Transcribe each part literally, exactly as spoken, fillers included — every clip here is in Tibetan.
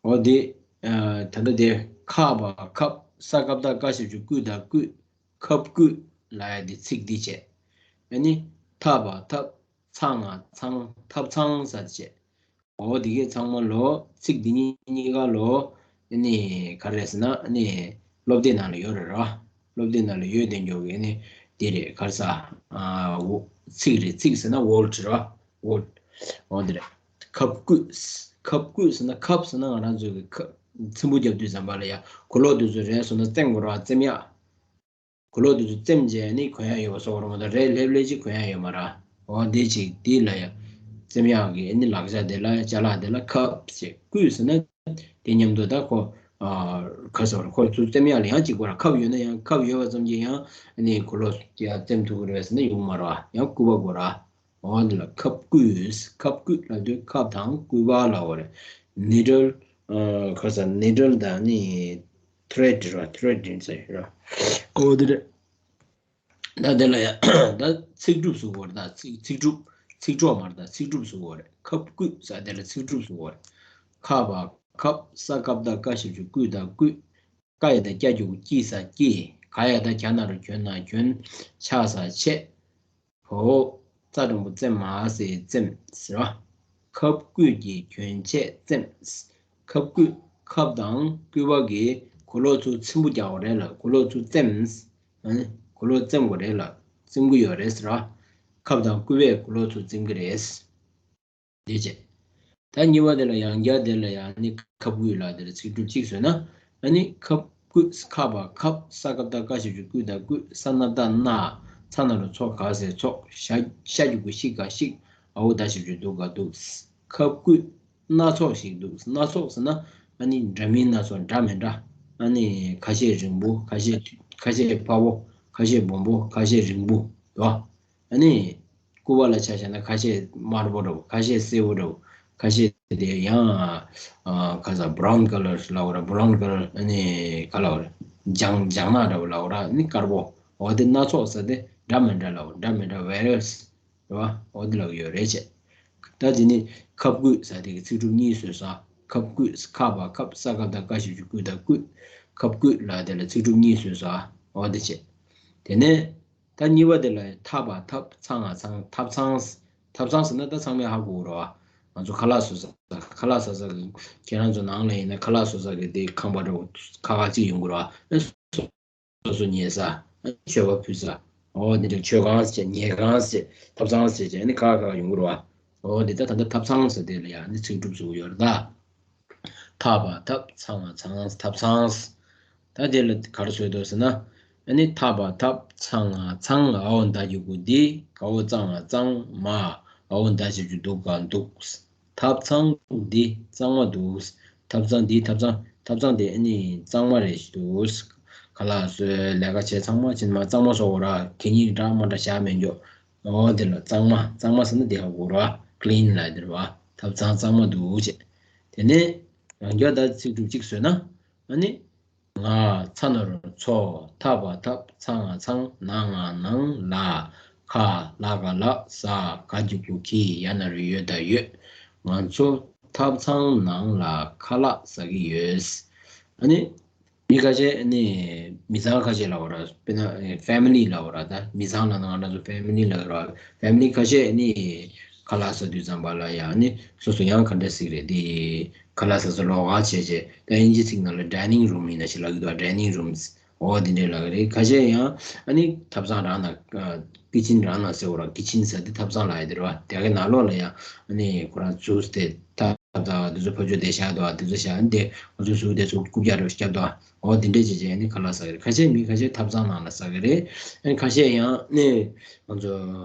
འོ་དེ། ཨ། ད་ལྟ་དེ་ཁ་བ་ཁབ། ས་ཀ་བཏགས་སྐ་ཞབས་ཀྱུ་སྐུ་དང་སྐུད། ཁབ་སྐུད་ལབ་ཡ་དེ་ཚིག་འདི་བྱས། ཨ་ནི་ཐ་བ་ཐབ། ཚ་ང་ཚང་། ཐབ་ཚང་ཟེར་བྱས། འོ་དེ་གས་ཚང་མ་ལོ། ཚིག་འདི་གཉིས་གཉིས་ཀ་ལོ། ཨ་ནི་ག་རེ་ཟེར་ན། ཨ་ནི་སློབ་དེབ་ནང་ལ་ཡོད་རེད་ར། སློབ་དེབ་ནང་ལ་ཡོད་དེ་འཇོག་གི། ཨ་ནི་འདི་རེད། ག་རེ་ཟ། ཨ། འོ། ཚིག་རེད། ཚིག་ཟེར་ན་ཝོརཌ་ར། ཝོརཌ། འོ་འདི་རེད། ཁབ་སྐུད། ཁབ་སྐུད་ཟེར་ན། ཁབ་ཟེར་ན་ང་རང་ཚོའི་གི་ཁ། ཚིམ་པོ་རྒྱབ་དུས་ཙམ་པ་ལ་ཡ། གོས་ལོག་དེ་ཚོ་རས་སོང་ན་བཙེམ་དགོས་ར། བཙེམ་ཡག་གོས་ལོག་དེ་ཚོ་བཙེམ་བྱས་ནི་གོན་ཡག་ཡོད་པ་བཟོ་དགོས་རེད་མ་གཏོགས། རས་ལྷེབ་ལྷེབ་ཅིག་གོན་ཡག་ཡོད་མ་རེད། འོ་འདི་ཅིག་འདི་ལ་ཡ། བཙེམ་ཡག་གི་ཨ་ནི་ལག་ཆ་དེ་ལ། ཅ་ལག་དེ་ལ་ཁབ་ཅེས། སྐུད་ཟེར་ན་དེ་མཉམ་དུ་ད་ཁོ། ཨ། ག་རེ་ཟེར། ཁོ་ཚོ་བཙེམ་ཡག་ལ་ཡང་གཅིག་དགོས་ར། ཁབ་ཡོད་ན་ཡང་། ཁབ་ཡོད་པ་ཙམ་གྱིས་ཡང་ཨ་ནི་གོས་ལོག་ཡ་བཙེམ་ཐུབ་ཀྱི་རེད་ཟེར་ན་ཡོང་མ་རེད་བ། ཡང་སྐུད་པ་དགོས་ར། འོ་འདི་ལ་ཁབ་སྐུད། ཁབ་སྐུད་ལབ་དུས་ཁབ་དང་སྐུད་པ་ལབ་དགོས་རེད། ནི་ཌལ། ཨ། ག་རེ་ཟེར། ནི་ཌལ་དང་ནི་ཐི་རེཌ་ར། ཐི་རེཌ་ཡིན་ཟེར་ར། འོ་འདི་རེད། ད་དེ་ལ་ཡ། ད་ཚིག་གྲུབ་བཟོ་དགོས་རེད། ད་ཚིག་ཚིག་གྲུབ། ཚིག་གྲོགས་མ་རེད། ད་ཚིག་གྲུབ་བཟོ་དགོས་རེད། ཁབ་སྐུད་ཟེར་དེ་ལ་ཚིག་གྲུབ་བཟོ་དགོས་རེད། ཁ་བ་ཁབ། ས་ཀ་བཏགས་སྐ་ཞབས་ཀྱུ་སྐུ་དང་སྐུད། ཀ་ཡ་བཏགས་ཀྱ་གི་གུ་ཀྱི་ས་ཀྱི། ག་ཡ་བཏགས་གྱ་ན་རོ་གྱོ་ན་གྱོན། ཆ་ས་ཆས། བ་འོག་ཙ་འགྲེང་བུ་ཙེ་མ་སེ་བཙེམས་ཟེར་བ། ཁབ་སྐུད་ཀྱིས་གྱོན་ཆས་བཙེམས། ཁབ་སྐུད། ཁབ་དང་སྐུད་པ་གིས་གོས་ལོག་ཚོ་ཚིམ་པོ་རྒྱག་དགོས་རེད་ལ། གོས་ལོག་ཚོ་བཙེམས། ཨ་ནི་གོས་ལོག་བཙེམ་དགོས་རེད་ལ། བཙེམ་གྱི་ཡོད་རེད་ཟེར་བ། ཁབ་དང་སྐུད་པས་གོས་ལོག་ཚོ་བཙེམ་གྱི་རེད། དེ་བྱས། ད་གཉིས་པ་དེ་ལ། ཡང་བསྐྱར་དེ་ལ་ཡང་ནི་ཁབ་སྐུད་ལབ་དེ་ལ་ཚིག་གྲུབ་གཅིག་བཟོས་ན། ཨ་ནི་ཁབ་སྐུད། ཁ་བ་ཁབ། ས་ཀ་བཏགས་སྐ་ཞབས་ཀྱུ་སྐུ་དང་སྐུད། ས་ན་བཏགས་སྣ། ཚ་ན་རོ་ཚོ་ག་ས་ཚོགས། ཤ་ཤ་གི་གུ་ཤི་ག་ཤིག། འ་འོག་ད་ཞབས་ཀྱུ་འདུ་ག་འདུག། ཁབ་སྐུད་སྣ་ཚོགས་ཤིག་འདུག། སྣ་ཚོགས་ཟེར་ན་ཨ་ནི་འདྲ་མིན་སྣ་ཚོགས། འདྲ་མི་འདྲ། ཨ་ནི་ཁ་ཤས་རིང་པོ། ཁ་ཤས། ཁ་ཤས་ཕ་བོ། ཁ་ཤས་སྦོམ་པོ། ཁ་ཤས་རིང་པོ་འདུག། ཨ་ནི་སྐུད་པ་ལ་ཆ་བཞག་ན་ཁ་ཤས་དམར་པོ་འདྲ་བོ། ཁ་ཤས་སེར་པོ་འདྲ་བོ། ཁ་ཤས་དེ་ཡང་ཨ་ག་ས་བྷ་རའུན་ཀ་ལར་ལབ་དགོས་ར། བྷ་རའུན་ཀ་ལར། ཨ་ནི་ག་ལབ་དགོས་ར། ལྗང་ལྗང་ནག་འདྲ་བོ་ལབ་དགོས་ར། ཨ་ནི་དཀར་པོ། འོ་དེ་སྣ་ཚོགས་ཟེར་དེ་འདྲ་མི་འདྲ་ལབ་དགོས། འདྲ་མི་འདྲ། ཝེ་རི་ཡ་སི། རེད་བ། འོ་དེ་ལབ་ཀྱི་ཡོད་རེད་བྱས། ད་དེ་ནི་ཁབ་སྐུད་ཟེར་དེ་གི་ཚིག་གྲུབ་གཉིས་བཟོས་སོང་། ཁབ་སྐུད། ཁ་བ་ཁབ། ས་ཀ་བཏགས་སྐ་ཞབས་ཀྱུ་སྐུ་དང་སྐུད། ཁབ་སྐུད་ལབ་དེ་ལ་ཚིག་གྲུབ་གཉིས་བཟོས་སོང་། འོ་དེ་བྱས། དེ་ནས་ད་གཉིས་པ་དེ་ལ་ཐ་བ་ཐབ། ཚ་ང་ཚང་། ཐབ་ཚང་། ཐབ་ཚང་ཟེར་ན་ད་ཚང་མས་ཧ་གོ་གི་རེད་བ། ང་ཚོ་ཁ་ལག་བཟོ་ས། ཁ་ལག་བཟོ་ས་གི། ཁྱེད་རང་ཚོ་ནང་ལ་ཡིན་ན་ཁ་ལག་བཟོ་ས་གི་དེ་ཁང་པ་འདྲ་བོ་ཁག་ཁག་ཅིག་ཡོང་གི་རེད་བ། སོ་སོ་ཉལ་ས། མཆོད་པ་ཕུལ་ས། འོ་དེ་འདྲ། མཆོད་ཁང་ཟེར། ཉལ་ཁང་ཟེར། ཐབ་ཚང་ཟེར་བྱས་ནི་ཁག་ཁག་ཡོང་གི་རེད་བ། འོ་དེ་ད་ད་ལྟ་ཐབ་ཚང་ཟེར་དེ་ལ་ཡང་ནི་ཚིག་གྲུབ་བཟོ་གི་ཡོད་རེད་ད། ཐ་བ་ཐབ། ཚ་ང་ཚང་། ཐབ་ཚང་། ད་དེ་ལ་ག་རེ་བཟོས་འདུག་ཟེར་ན། ཨ་ནི་ཐ་བ་ཐབ། ཚ་ང་ཚང་། འ་འོག་ད་གི་གུ་འདི། ག་འོག་ཙ་ང་གཙང་མ། འ་འོག་ད་ཞབས་ཀྱུ་འདུ་ག་འདུག། ཐབ་ཚང་འདི་གཙང་མ་འདུག། ཐབ་ཚང་འདི། ཐབ་ཚང་། ཐབ་ཚང་དེ་ཨ་ནི་གཙང་མ་རེད་འདུག། ཁ་ལག་བཟོས། ལས་ཀ་བྱས། ཚང་མ་བྱས་ནས་མར་གཙང་མ་བཟོ་དགོས་ར། གད་སྙིགས་འདྲ་མ་འདྲ་བཞག་མི་འཇུག། འོ་དེ་ལ་གཙང་མ། གཙང་མ་ཟེར་ན་དེ་ཧ་གོ་ར། ཀི་ལིན་ལབ་དེ་རེད་བ། ཐབ་ཚང་གཙང་མ་འདུག་ཅེས། དེ་ནས་ཡང་བསྐྱར་ད་ཚིག་གྲུབ་གཅིག་བཟོས་ན། ཨ་ནི། ང་། ཚ་ན་རོ་ཚོ། ཐ་བ་ཐབ། ཚ་ང་ཚང་། ན་ང་ནང་། ལ། ཁ། ལ་ག་ལགས། ཟ། ག་གི་གུ་གི། ཡ་ན་རོ་ཡོ་ད་ཡོད། ང་ཚོ་ཐབ་ཚང་ནང་ལ་ཁ་ལག་ཟ་གི་ཡོད། ཨ་ནི། མི་ཁ་ཤས་ནི་མི་ཚང་ཁ་ཤས་ལབ་དགོས་ར། དཔེར་ན་ཕེ་མི་ལི་ལབ་དགོས་ར། ད་མི་ཚང་ལབ་ན་ང་རང་ཚོ་ཕེ་མི་ལི་ལབ་དགོས་ར། ཕེ་མི་ལི་ཁ་ཤས་ནི་ཁ་ལག་ཟ་དུས་ཙམ་པ་ལ་ཡང་ནི་སོ་སོ་ཡང་ག་འདྲ་ཟིག་རེད། དེ་ཁ་ལག་ཟ་ཟ་ལོགས་ཀ་བྱས་བྱས། ད་དབྱིན་ཇི་ཚིག་ནང་ལ་ཌའི་ནིང་རུམ་ཡིན་ན་ཞིག་ལབ་ཀྱི་འདུག། ཌའི་ནིང་རུམ། འོ་དེ་འདྲས་ལབ་ཀྱི་རེད། ཁ་ཤས་ཡང་ཨ་ནི་ཐབ་ཚང་རང་ནང་། ཀི་ཆིན་རང་ནང་ཟེར་དགོས་ར། ཀི་ཆིན་ཟེར་དེ་ཐབ་ཚང་ལབ་ཡ་དེ་རེད་བ། དེ་གའི་ནང་ལོགས་ལ་ཡང་ཨ་ནི་ཁོ་རང་ཟུག་སྟེ་ཐབ། ད་དེ་ཚོ་ཕ་ཇོ་དེ་བཞག་འདུག། དེ་ཚོ་བཞག་ཨ་ནི་དེ་ང་ཚོ་ཟུག་དེ་ཚོ་རྐུབ་བཀྱག་རེ་བཞག་འདུག། འོ་དེ་འདྲས་བྱས་བྱས་ཨ་ནི་ཁ་ལག་ཟ་གི་རེད། ཁ་ཤས་མི་ཁ་ཤས་ཐབ་ཚང་ནང་ལ་ཟ་གི་རེད། ཨ་ནི་ཁ་ཤས་ཡང་ནི་ང་ཚོ་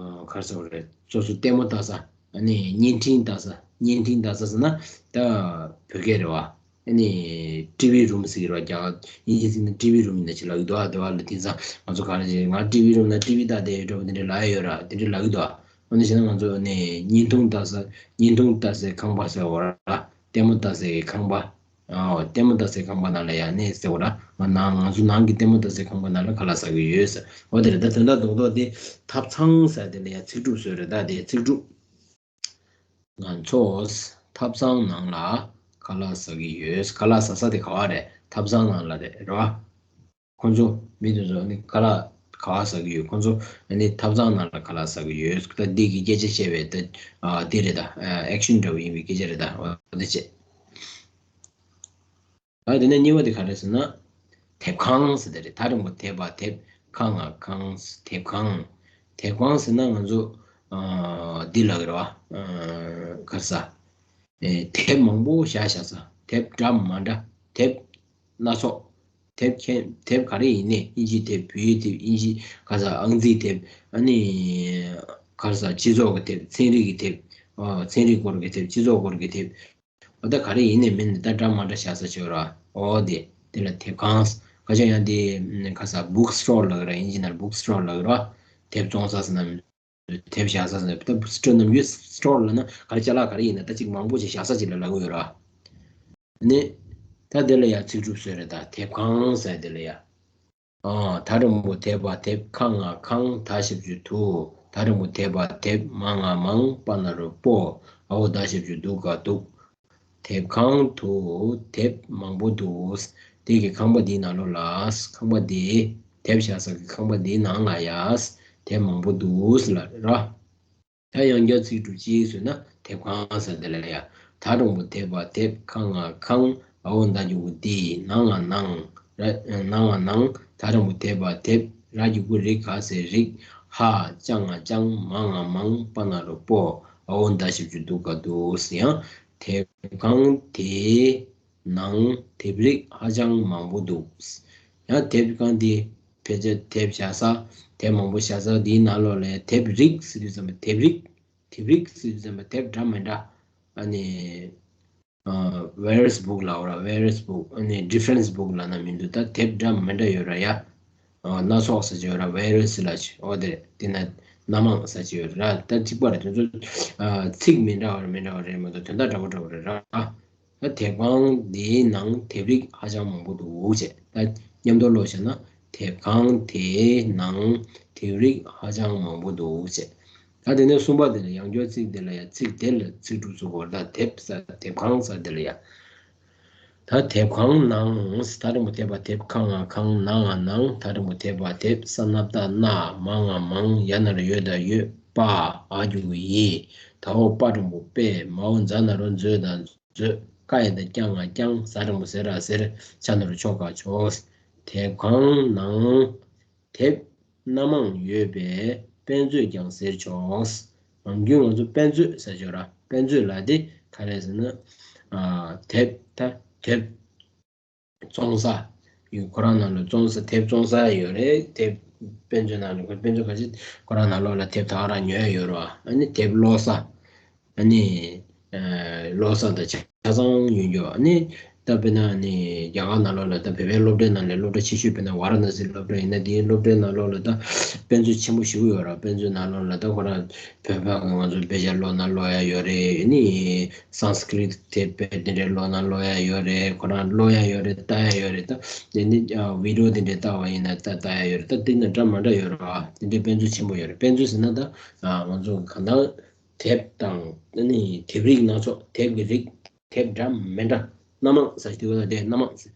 ག་རེ་ཟེར་དགོས་རེད། སོ་སོ་ལྟད་མོ་ལྟ་ས། ཨ་ནི་བརྙན་འཕྲིན་ལྟ་ས། བརྙན་འཕྲིན་ལྟ་ས་ཟེར་ན་ད་བོད་སྐད་རེད་བ། ཨ་ནི་ཊི་ཝི་རུམ་ཟེར་གྱི་རེད་བ། རྒྱ་དབྱིན་ཇི་ཚིག་ནང་ཊི་ཝི་རུམ་ཡིན་ན་ཅི་ལབ་ཀྱི་འདུག་ཨ། དེ་བ་ལ་དེང་སང་ང་ཚོ་ག་རེ་བྱེད། ང་ཊི་ཝི་རུམ་ནང་ཊི་ཝི་ལྟ་བསྡད་ཡོད་འདྲ་པོ་དེ་འདྲ་ལབ་ཡ་ཡོད་ར། དེ་འདྲ་ལབ་ཀྱི་འདུག་ཨ། འོ་ན་བྱས་ན་ང་ཚོ་ནི་བརྙན་ཐུང་ལྟ་ས། བརྙན་ཐུང་ལྟ་སའི་ཁང་པ་ཟེར་བ་ར། ལྟད་མོ་ལྟ་སའི་ཁང་པ། ཨོ། ལྟད་མོ་ལྟ་སའི་ཁང་པ་ནང་ལ་ཡ་ནི་ཟེར་བ་ར། ང་ནང་ང་ཚོ་ནང་གི་ལྟད་མོ་ལྟ་སའི་ཁང་པ་ནང་ལ་ཁ་ལག་ཟ་གི་ཡོད་ཟེར། འོ་དེ་རེད། ད་དོན་དག་རྡོག་རྡོག་དེ་ཐབ་ཚང་ཟེར་དེ་ལ་ཡ་ཚིག་གྲུབ་བཟོས་རེད། ད་དེ་ཚིག་གྲུབ། ང་ཚོ་ཐབ་ཚང་ནང་ལ་ ཁ་ལག་ཟ་གི་ཡོད། ཁ་ལག་ཟ་ས་དེ་ག་བ་རེད། ཐབ་ཚང་ནང་ལ་རེད། རེད་བ། ཁོང་ཚོ་མི་དེ་ཚོ་ནི་ཁ་ལག་ག་བ་ཟ་གི་ཡོད། ཁོང་ཚོ་ནི་ཐབ་ཚང་ནང་ལ་ཁ་ལག་ཟ་གི་ཡོད། ད་འདི་གི་སྐད་ཆ་བཤད་པའི་ད་ཨ་འདི་རེད་ད། ཨེག་ཤན་འདྲ་བོ་ཡིན་པའི་སྐད་ཆ་རེད་ད། འོ་འདི་བྱས། ཨ་དེ་ནས་གཉིས་པ་དེ་ག་རེ་ཟེར་ན། དེབ་ཁང་ཟེར་དེ་རེད། ད་རིང་པོ་དེབ་པ་དེབ་ཁང་ང་ཁང་དེབ་ཁང་། དེབ་ཁང་ཟེར་ན་ང་ཚོ་ཨ་འདི་ལ་གི་རེད་བ། ཨ་ག་རེ་ཟ། ཨེ་དེབ་མང་པོ་བཞག་བཞག་ས། དེབ་འདྲ་མ་འདྲ། དེབ་སྣ་ཚོགས། དེབ་མཁན་དེབ་ག་རེ་ཡིན་ནའི། དབྱིན་ཇིའི་དེབ། བོད་ཡིག་དེབ། དབྱིན་ཇི་ག་རེ་ཟ། ཨང་རྩིས་དེབ། ཨ་ནི་ག་རེ་ཟ། སྤྱི་ཚོགས་ཀྱི་དེབ། ཚན་རིག་གི་དེབ། ཨ་ཚན་རིག་སྐོར་གྱི་དེབ། སྤྱི་ཚོགས་སྐོར་གྱི་དེབ། འོ་ད་ག་རེ་ཡིན་ནའི་མིན་ནའི་ད་འདྲ་མ་འདྲ་བཞག་ས་ཅིག་ཡོད་ར། འོ་དེ་དེ་ལ་དེབ་ཁང་། ཁ་ཅིག་ཡང་དེ་ག་རེ་ཟ། བུག་སི་ཊོར་ལབ་ཀྱི་ར། དབྱིན་ཇི་ནང་བུག་སི་ཊོར་ལབ་ཀྱི་ར། དེབ་བཙོང་ས་ཟེར་ན། དེབ་བཞག་ས་ཟེར་ན། ད་སི་ཊོར་ནམ་རྒྱུན་སི་ཊོར་ལབ་ན་ག་རེ་ཅ་ལག་ག་རེ་ཡིན་ན་ད་ཅིག་མང་པོ་ཅིག་བཞག་ས་ཅིག་ལ་ལབ་ཀྱི་ཡོད་ར། ནི། ད་དེ་ལ་ཡ་ཚིག་གྲུབ་བཟོས་རེད་ད། དེབ་ཁང་ཟེར་དེ་ལ་ཡ། ཨ་ད་རིང་པོ་དེབ་པ་དེབ། ཁང་ང་ཁང་། ད་ཞབས་ཀྱུ་དུ། ད་རིང་པོ་དེབ་པ་དེབ། མ་ང་མང་། པ་ན་རོ་པོ། འ་འོག་ད་ཞབས་ཀྱུ་འདུ་ག་འདུག་དེབ་ཁང་དུ་དེབ་མང་པོ་འདུག་དེ་གི་ཁང་པ་འདིའི་ནང་ལོགས་ལ། ཁང་པ་འདི་དེབ་བཞག་ས་གི་ཁང་པ་འདིའི་ནང་ལ་ཡ་དེབ་མང་པོ་འདུག་ལབ་ར། ད་ཡང་བསྐྱར་ཚིག་གྲུབ་གཅིག་བཟོས་ན་དེབ་ཁང་ཟེར་དེ་ལ་ཡ། ད་རིང་པོ་དེབ་པ་དེབ། ཁ་ང་ཁང་། འ་འོག་ད་ཞབས་ཀྱུ་འདི། ན་ང་ནང་། ར་ན་ང་ནང་། ད་རིང་པོ་དེབ་པ་དེབ། ར་ཞབས་ཀྱུ་རི། ག་ས་རིག་ཧ་ཅ་ང་ཅང་། མ་ང་མང་། པ་ན་རོ་པོ། འ་འོག་ད་ཞབས་ཀྱུ་འདུ་ག་འདུག་ཡང་དེབ་ཁང་དེའི་ནང་དེབ་རིགས་ཧ་ཅང་མང་པོ་འདུག་ཡང་དེབ་ཁང་དེ་ཕལ་ཆེར་དེབ་བཞག་ས། དེབ་མང་པོ་བཞག་ས་དེའི་ནང་ལོགས་ལ་དེབ་རིགས་ཟེར་དུས་ཙམ་པ། དེབ་རིགས། དེབ་རིགས་ཟེར་དུས་ཙམ་པ་དེབ་འདྲ་མི་འདྲ། ཨ་ནི་ཨ་ཝེ་རི་ཡས་བུག་ལབ་ར། ཝེ་རི་ཡས་བུག་ཨ་ནི་ཌི་ཕ་རེན་སི་བུག་ལབ་ན་མི་འདུག་ད་དེབ་འདྲ་མི་འདྲ་ཡོད་ར་ཡ། ཨ་སྣ་ཚོགས་ཟེར་གྱི་ཡོད་ར། ཝེ་རི་ཡས་ལབ་ཀྱི། འོ་དེ་དེ་ན་སྣ་མང་ཟེར་གྱི་ཡོད་ར། ད་གཅིག་པ་རེད། དེ་ཚོ་ཨ་ཚིག་མི་འདྲ་བ་རེད། མི་འདྲ་བ་རེད་མ་གཏོགས་དོན་དག་འདྲ་པོ་འདྲ་པོ་རེད་ར། ད་དེབ་ཁང་འདིའི་ནང་དེབ་རིགས་ཧ་ཅང་མང་པོ་འདུག་ཅེས། ད་མཉམ་དུ་ཀློག་བྱས་ན། དེབ་ཁང་དེའི་ནང་དེབ་རིགས་ཧ་ཅང་མང་པོ་འདུག་ཅེས། ད་དེ་ནས་གསུམ་པ་དེ་ལ་ཡང་བསྐྱར་ཚིག་དེ་ལ་ཡ། ཚིག་དེ་ལ་ཚིག་གྲུབ་བཟོ་དགོས་རེད། ད་དེབ་ཟེར། དེབ་ཁང་ཟེར་དེ་ལ་ཡ། ད་དེབ་ཁང་ནང་། ད་རིང་པོ་དེབ་པ་དེབ། ཁ་ང་ཁང་། ན་ང་ནང་། ད་རིང་པོ་དེབ་པ་དེབ། ས་ན་བཏགས་སྣ། མ་ང་མང་། ཡ་ན་རོ་ཡོ་ད་ཡོད། པ་འ་ཞབས་ཀྱུ་ཡི། ད་འོག་པ་འགྲེང་བུ་པེ། མ་འོག་ཛ་ན་རོ་མཛོ་དང་མཛོད། ཀ་ཡ་བཏགས་ཀྱ་ང་ཀྱང་། ཟ་འགྲེང་བུ་ཟེ་ར་ཟེར། ཆ་ན་རོ་ཆོ་ག་ཆོས། དེབ་ཁང་ནང་དེབ་སྣ་མང་ཡོད་པས་དཔེ་མཛོད་ཀྱང་ཟེར་ཆོག་ནམ་རྒྱུན་ང་ཚོ་དཔེ་མཛོད་ཟེར་ཆོག་ར། དཔེ་མཛོད་ལབ་དེ་ག་རེ་ཟེར་ན། ཨ་དེབ། ད་དེབ་བཙོང་ས་ཡོད། ཁོ་རང་ནང་ལ་བཙོང་ས། དེབ་བཙོང་ས་ཡོད་རེད། དེབ་དཔེ་མཛོད་ནང་ལ། དཔེ་མཛོད་ག་ཅི། ཁོ་རང་ནང་ལོགས་ལ་དེབ་ད་ག་རང་ཉོ་ཡ་ཡོད་རེད་བ། ཨ་ནི་དེབ་ཀློག་ས། ཨ་ནི་ཨ་ཀློག་ས་དང་ཆ་ཚང་ཡོད་རྒྱུ། ཨ་ནི་ད་དཔེར་ན་ཨ་ནི་རྒྱ་གར་ནང་ལོགས་ལ་ད་བོད་པའི་སློབ་གྲྭའི་ནང་ལ་སློབ་གྲྭ་ཆེ་ཤོས་དཔེར་ན་ཝཱ་ར་ཎ་སི་སློབ་གྲྭ་ཡིན་ན། དེའི་སློབ་གྲྭའི་ནང་ལོགས་ལ་ད་དཔེ་མཛོད་ཆེན་པོ་ཞེ་པོ་ཡོད་རེད། དཔེ་མཛོད་ནང་ལོགས་ལ་ད་ཁོ་རང་བོད་པ་གི་ང་ཚོ་དཔེ་ཆ་ཀློག་ན་ཀློག་ཡ་ཡོད་རེད། ཨ་ནི་སཾ་སྐྲྀཏ་དེབ་དཔེ་དེ་འདྲའི་ཀློག་ན་ཀློག་ཡ་ཡོད་རེད། ཁོ་རང་ཀློག་ཡ་ཡོད་རེད། ལྟ་ཡ་ཡོད་རེད། ད་དེ་ནི་ཨ་བི་ཌི་ཡོ་དེ་འདྲའི་ལྟ་བ་ཡིན་ན་ད་ལྟ་ཡ་ཡོད་རེད། ད་དེ་ནི་འདྲ་མ་འདྲ་ཡོད་རེད་བ། དེ་འདྲའི་དཔེ་མཛོད་ཆེན་པོ་ཡོད་རེད། དཔེ་མཛོད་ཟེར་ན་ད་ཨ་ང་ཚོ་གང་ལྟར་དེབ་དང་ཨ་ནི་དེབ་རིགས་སྣ་ཚོགས། དེབ་ཀྱི་རིགས། དེབ་འདྲ་མི་འདྲ། སྣ་མང་ཟེར་དུས་ད་དེ་སྣ་མང་ཟེར།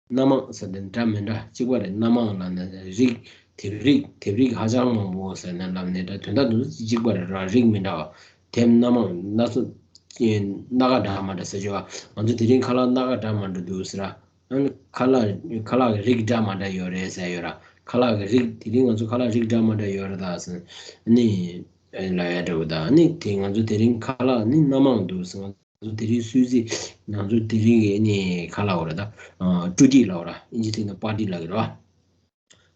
སྣ་མང་ཟེར་དེ་འདྲ་མི་འདྲ་གཅིག་པ་རེད། སྣ་མང་ལབ་ན་རིགས། དེབ་རིགས། དེབ་རིགས་ཧ་ཅང་མང་པོ་ཟེར་ནས་ལབ་ནས་ད་དོན་དག་དེ་ཚོ་གཅིག་པ་རེད་ར། རིགས་མི་འདྲ་བ། དེབ་སྣ་མང་སྣ་ཚོགས། སྣ་ཁ་འདྲ་མི་འདྲ་ཟེར་གྱི་བ། ང་ཚོ་དེ་རིང་ཁ་ལག་སྣ་ཁ་འདྲ་མི་འདྲ་འདུག་ཟེར་ར། ཨ་ནི་ཁ་ལག་ཁ་ལག་གི་རིགས་འདྲ་མི་འདྲ་ཡོད་རེད་ཟེར་ཡོད་ར། ཁ་ལག་གི་རིགས། དེ་རིང་ང་ཚོ་ཁ་ལག་རིགས་འདྲ་མི་འདྲ་ཡོད་རེད་ད་ཟེར། ཨ་ནི་ལབ་ཡ་འདྲ་བོ་ད། ཨ་ནི་དེ་ང་ཚོ་དེ་རིང་ཁ་ལག་ནི་སྣ་མང་འདུག་ཟེར། ང་ཚོ་དེ་རིང་སུད་སི། ང་ཚོ་དེ་རིང་གི་ཨ་ནི་ཁ་ལག་འོ་ར་ད། ཨ་ཊུ་ཊི་ལབ་ར། ཨིན་ཇི་ཐིག་ན་པར་ཊི་ལབ་ཀྱི་ར།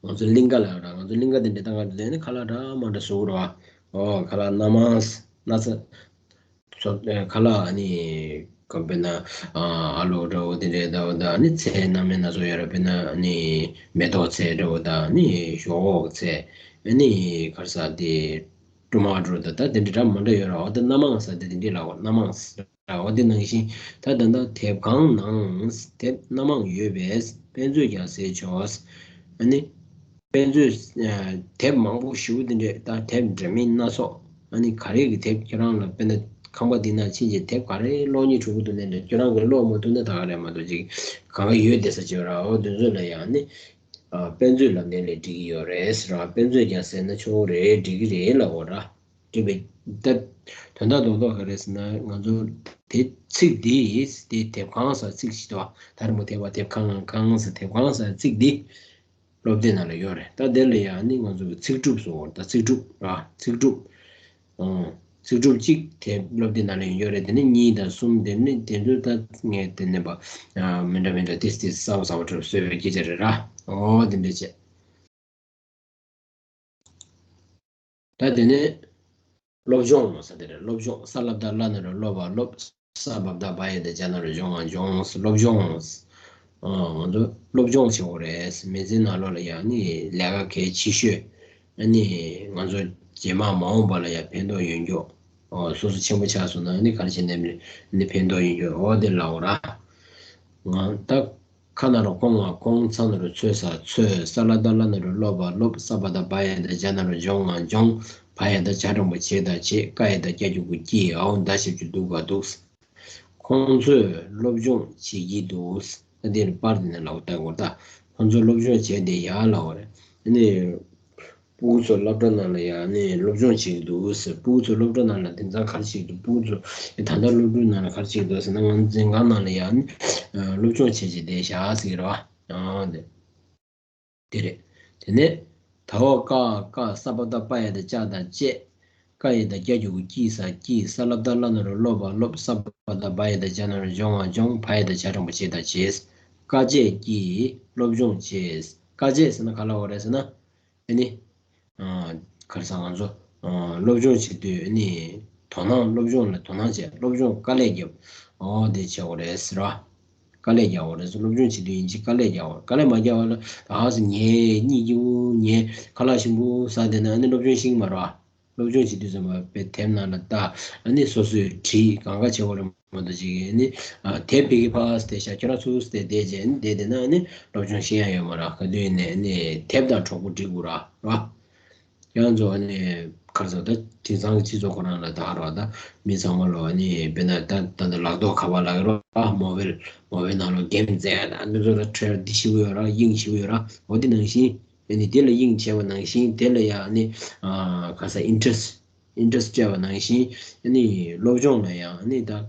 ང་ཚོ་གླིང་ག་ལབ་ར། ང་ཚོ་གླིང་ག་དེ་འདྲ་བཏང་ག་དེ་ནི་ཁ་ལག་འདྲ་མི་འདྲ་བཟོ་གི་ར། ཨོ་ཁ་ལག་སྣ་མང་སྣ་ཚོགས། ཁ་ལག་ཨ་ནི་ག་དཔེར་ན་ཨ་ཨ་ལུ་འདྲ་བོ་དེ་འདྲ་འདྲ་བོ་ད། ཨ་ནི་ཚལ་སྣ་མིན་སྣ་ཚོགས་ཡོད་ར། དཔེར་ན་ཨ་ནི་མེ་ཏོག་ཚལ་འདྲ་བོ་ད། ཨ་ནི་ཞོག་ཁོག་ཚལ། ཨ་ནི་ག་རེ་ཟ་དེ། ཀྲུ་མ་ཀྲུ་ད། ད་དེ་འདྲ་འདྲ་མི་འདྲ་ཡོད་ར། འོ་ད་སྣ་མང་ཟེར་དེ་དེ་འདྲ་ལ་འོ་སྣ་མང་ཟེར་ར། འོ་དེ་ནང་བཞིན་ད་ད་ལྟ་དེབ་ཁང་ནང་དེབ་སྣ་མང་ཡོད་པས་དཔེ་མཛོད་ཀྱང་ཟེར་ཆོག་ཨ་ནི་དཔེ་མཛོད། ཨ་དེབ་མང་པོ་ཞེ་པོ་དེ་འདྲ། ད་དེབ་འདྲ་མིན་སྣ་ཚོགས། ཨ་ནི་ག་རེ་གི་དེབ། ཁྱེད་རང་ལ་དཔེར་ན་ ཁང་པ་འདི་ནང་ཕྱིན་ཅིག་དེབ་ག་རེ་ཀློག་སྙིང་བྲོ་གི་འདུག་ནས་འདྲ། ཁྱོད་རང་གིས་ཀློག་མ་ཐུབ་ན་ད་ག་རེ་མ་གཏོགས་ཅིག་གང་ག་ཡོད་བསྡད་ས་ཅིག་ཡོད་ར། འོ་དེ་ཚོ་ལ་ཡང་ནི་ཨ་དཔེ་མཛོད་ལབ་ནས་ལས་འགྲིག་གི་ཡོད་རེད་ཟེར་བ། དཔེ་མཛོད་ཀྱང་ཟེར་ན་ཆོག་གི་རེད། འགྲིག་གི་རེད་ལབ་འོ་ར། འགྲིག་པའི་ད་དོན་དག་རྡོག་རྡོག་ག་རེ་ཟེར་ན། ང་ཚོ་དེ་ཚིག་འདི་དེ་དེབ་ཁང་ཟེར་ཚིག་ཞིག་འདུག་བ། ད་རེས་མོ་དེབ་པ་དེབ་ཁང་ཁང་ཟེར་དེབ་ཁང་ཟེར་ཚིག་འདི་སློབ་དེབ་ནང་ལ་ཡོད་རེད། ད་དེ་ལ་ཡང་ནི་ང་ཚོ་གི་ཚིག་གྲུབ་སོགས། ད་ཚིག་གྲུབ་ར། ཚིག་གྲུབ། ཨང་། ཚིག་གྲུབ་གཅིག་དེ་སློབ་དེབ་ནང་ལ་ཡོད་རེད། དེ་ནི་གཉིས་དང་གསུམ། དེ་ནི་དེ་ཚོ་ད་ངས་དེ་ནས་པ་མི་འདྲ་མི་འདྲ་ཏིས་ཏིས་གསར་པ་གསར་པ་འཕྲོ་བཟོས་པའི་སྐད་ཆ་རེད་ར། ཨོ་དེ་འདྲ་བྱས། ད་དེ་ནས་སློབ་སྦྱོང་ཟེར་དེ་རེད། སློབ་སྦྱོང་། ས་ལ་བཏགས་སླ་ན་རོ་སློ་བ་སློབ། ས་བ་བཏགས་སྦ་ཡ་བཏགས་སྦྱ་ན་རོ་སྦྱོང་ང་སྦྱོངས། སློབ་སྦྱོང་། ཨ། ང་ཚོ་སློབ་སྦྱོང་བྱེད་དགོས་རེད། མི་ཚེ་ནང་ལོགས་ལ་ཡང་ནི་ལས་ཀ་གལ་ཆེ་ཤོས། ཨ་ནི་ང་ཚོ་རྗེས་མ་མ་འོངས་པ་ལ་ཡང་ཕན་ཐོགས་ཡོང་རྒྱུ། ཨོ། སོ་སོ་ཆེན་པོ་ཆགས་སོང་ན་ནི་ག་རེ་བྱས་ནས་ནི་ཕན་ཐོགས་ཡོང་རྒྱུ། ཨོ་དེ་ལབ་དགོས་ར། ང་ད། ཁ་ན་རོ་ཁོ་ང་ཁོང་། ཚ་ན་རོ་ཚོ་ས་ཚོས། ས་ལ་བཏགས་སླ་ན་རོ་སློ་བ་སློབ། ས་བ་བཏགས་སྦ་ཡ་བཏགས་སྦྱ་ན་རོ་སྦྱོང་ང་སྦྱོངས། བ་ཡ་བཏགས་བྱ་འགྲེང་བུ་བྱེ་ད་བྱེད། ཀ་ཡ་བཏགས་ཀྱ་གི་གུ་ཀྱིས། འའོ་ད་ཞབས་ཀྱུ་འདུག་ག་འདུགས། ཁོང་ཚོས་སློབ་སྦྱོང་བྱེད་ཀྱི་འདུག། ད་འདིར་པར་འདི་ནས་ལབ་ད་གོ། ད་ཁོང་ཚོས་སློབ་སྦྱོང་བྱས་ཏེ་ཡར་ལབ་པ་རེད། ཨ་ནི། སྤུ་གུ་ཚོ་སློབ་གྲྭ་ནང་ལ་ཡང་ནི་སློབ་སྦྱོང་བྱེད་ཀྱི་འདུག་ཟེར། སྤུ་གུ་ཚོ་སློབ་གྲྭ་ནང་ལ་དེང་སང་ག་རེ་བྱེད་ཀྱི་འདུག། སྤུ་གུ་ཚོ་ད་ལྟ་སློབ་གྲྭའི་ནང་ལ་ག་རེ་བྱེད་ཀྱི་འདུག་ཟེར་ན། ང་ཚོ་འཛིན་ཁང་ནང་ལ་ཡང་ནི་སློབ་སྦྱོང་བྱེད་བྱེད་བསྡད་བཞག་ཟེར་གྱི་རེད་བ། ཨང་། དེ་དེ་རེད། དེ་ནས་ད་འོ་ཀ་ཀ། ས་བ་བཏགས་སྦ་ཡ་བཏགས་སྦྱ་ད་སྦྱད། ཀ་ཡ་བཏགས་ཀྱ་གི་གུ་ཀྱིས། ཀྱིས། ས་ལ་བཏགས་སླ་ན་རོ་སློ་བ་སློབ། ས་བ་བཏགས་སྦ་ཡ་བཏགས་སྦྱ་ན་རོ་སྦྱོང་ང་སྦྱོངས། བ་ཡ་བཏགས་བྱ་འགྲེང་བུ་བྱེ་ད་བྱེད། དཀའ་སྤྱད་ཀྱིས་སློབ་སྦྱོང་བྱེད། དཀའ་སྤྱད་ཟེར་ན་ག་ལབ་དགོས་རེད་ཟེར་ན། ཨ་ནི། ཨ། ག་རེ་ཟེར། ང་ཚོ་ཨ་སློབ་སྦྱོང་བྱེད་དུས་ཨ་ནི་དོ་སྣང་། སློབ་སྦྱོང་ལ་དོ་སྣང་བྱེད། སློབ་སྦྱོང་དཀའ་ལས་རྒྱབ། ཨོ་དེ་བྱེད་དགོས་རེད་ཟེར་བ། དཀའ་ལས་རྒྱག་དགོས་རེད་ཟེར། སློབ་སྦྱོང་བྱེད་དུས་ཡིན་གཅིག་དཀའ་ལས་རྒྱག་དགོས་རེད། དཀའ་ལས་མ་རྒྱག་པ་ལ་ཨ་ཟེར་ངས་གཉིད་སྐྱིད་པོ། ངས་ཁ་ལག་ཞིམ་པོ་ཟ་བསྡད་ན་ཨ་ནི་སློབ་སྦྱོང་ཤེས་ཀྱི་མ་རེད་བ། སློབ་སྦྱོང་བྱེད་དུས་ཙམ་པ་དཔེ་དེབ་ནང་ལ་ལྟ། ཨ་ནི་སོ་སོས་བྲིས། གང་ག་བྱེད་དགོས་རེད་མ་གཏོགས་ཅིག་ཨ་ནི་ཨ་དེབ་ཕ་གིར་ཕར་བལྟས་བཞག་ཁྱོད་རང་ཚུར་བལྟས་བསྡད་བྱས་ཨ་ནི་བསྡད་བསྡད་ན་ཨ་ནི་སློབ་སྦྱོང་ཤེས་ཡ་ཡོད་མ་རེད། ག་དུས་ཡིན་ནའི་ཨ་ནི་དེབ་དང་གྲོགས་པོ་སྒྲིག་དགོས་ར་ར། ཁྱེད་རང་ཚོ་ཨ་ནི་ག་རེ་ཟེར། ད་དེང་སང་གི་སྤྱི་ཚོགས་ཁོ་རང་ལ་ད་ག་རེ་ད་མི་ཚང་མ་ལོ་ཨ་ནི་དཔེར་ན་ད་ད་ལྟ་ལག་ཐོག་ཁ་པར་ལབ་ཀྱི་རེད་བ། མོ་བེལ། མོ་བེལ་ནང་ལོ་གེམ་རྩེ་ཡ་ད་ཨ་འདི་ཚོ་ལ་ཁྲེལ་འདི་ཞེ་པོ་ཡོད་ར། དབྱིངས་ཞེ་པོ་ཡོད་ར། འོ་དེ་ནང་བཞིན། ཨ་ནི་དེ་ལ་དབྱིངས་ཆེ་བ་ནང་བཞིན། དེ་ལ་ཡང་ཨ་ནི་ཨ་ག་རེ་ཟེར། ཨིན་ཊི་རེ་སི་ཊི། ཨིན་ཊི་རེ་སི་ཊི་སྤྲད་པ་ནང་བཞིན། ཨ་ནི་སློབ་སྦྱོང་ལ་ཡང་ཨ་ནི་ད་ཨ་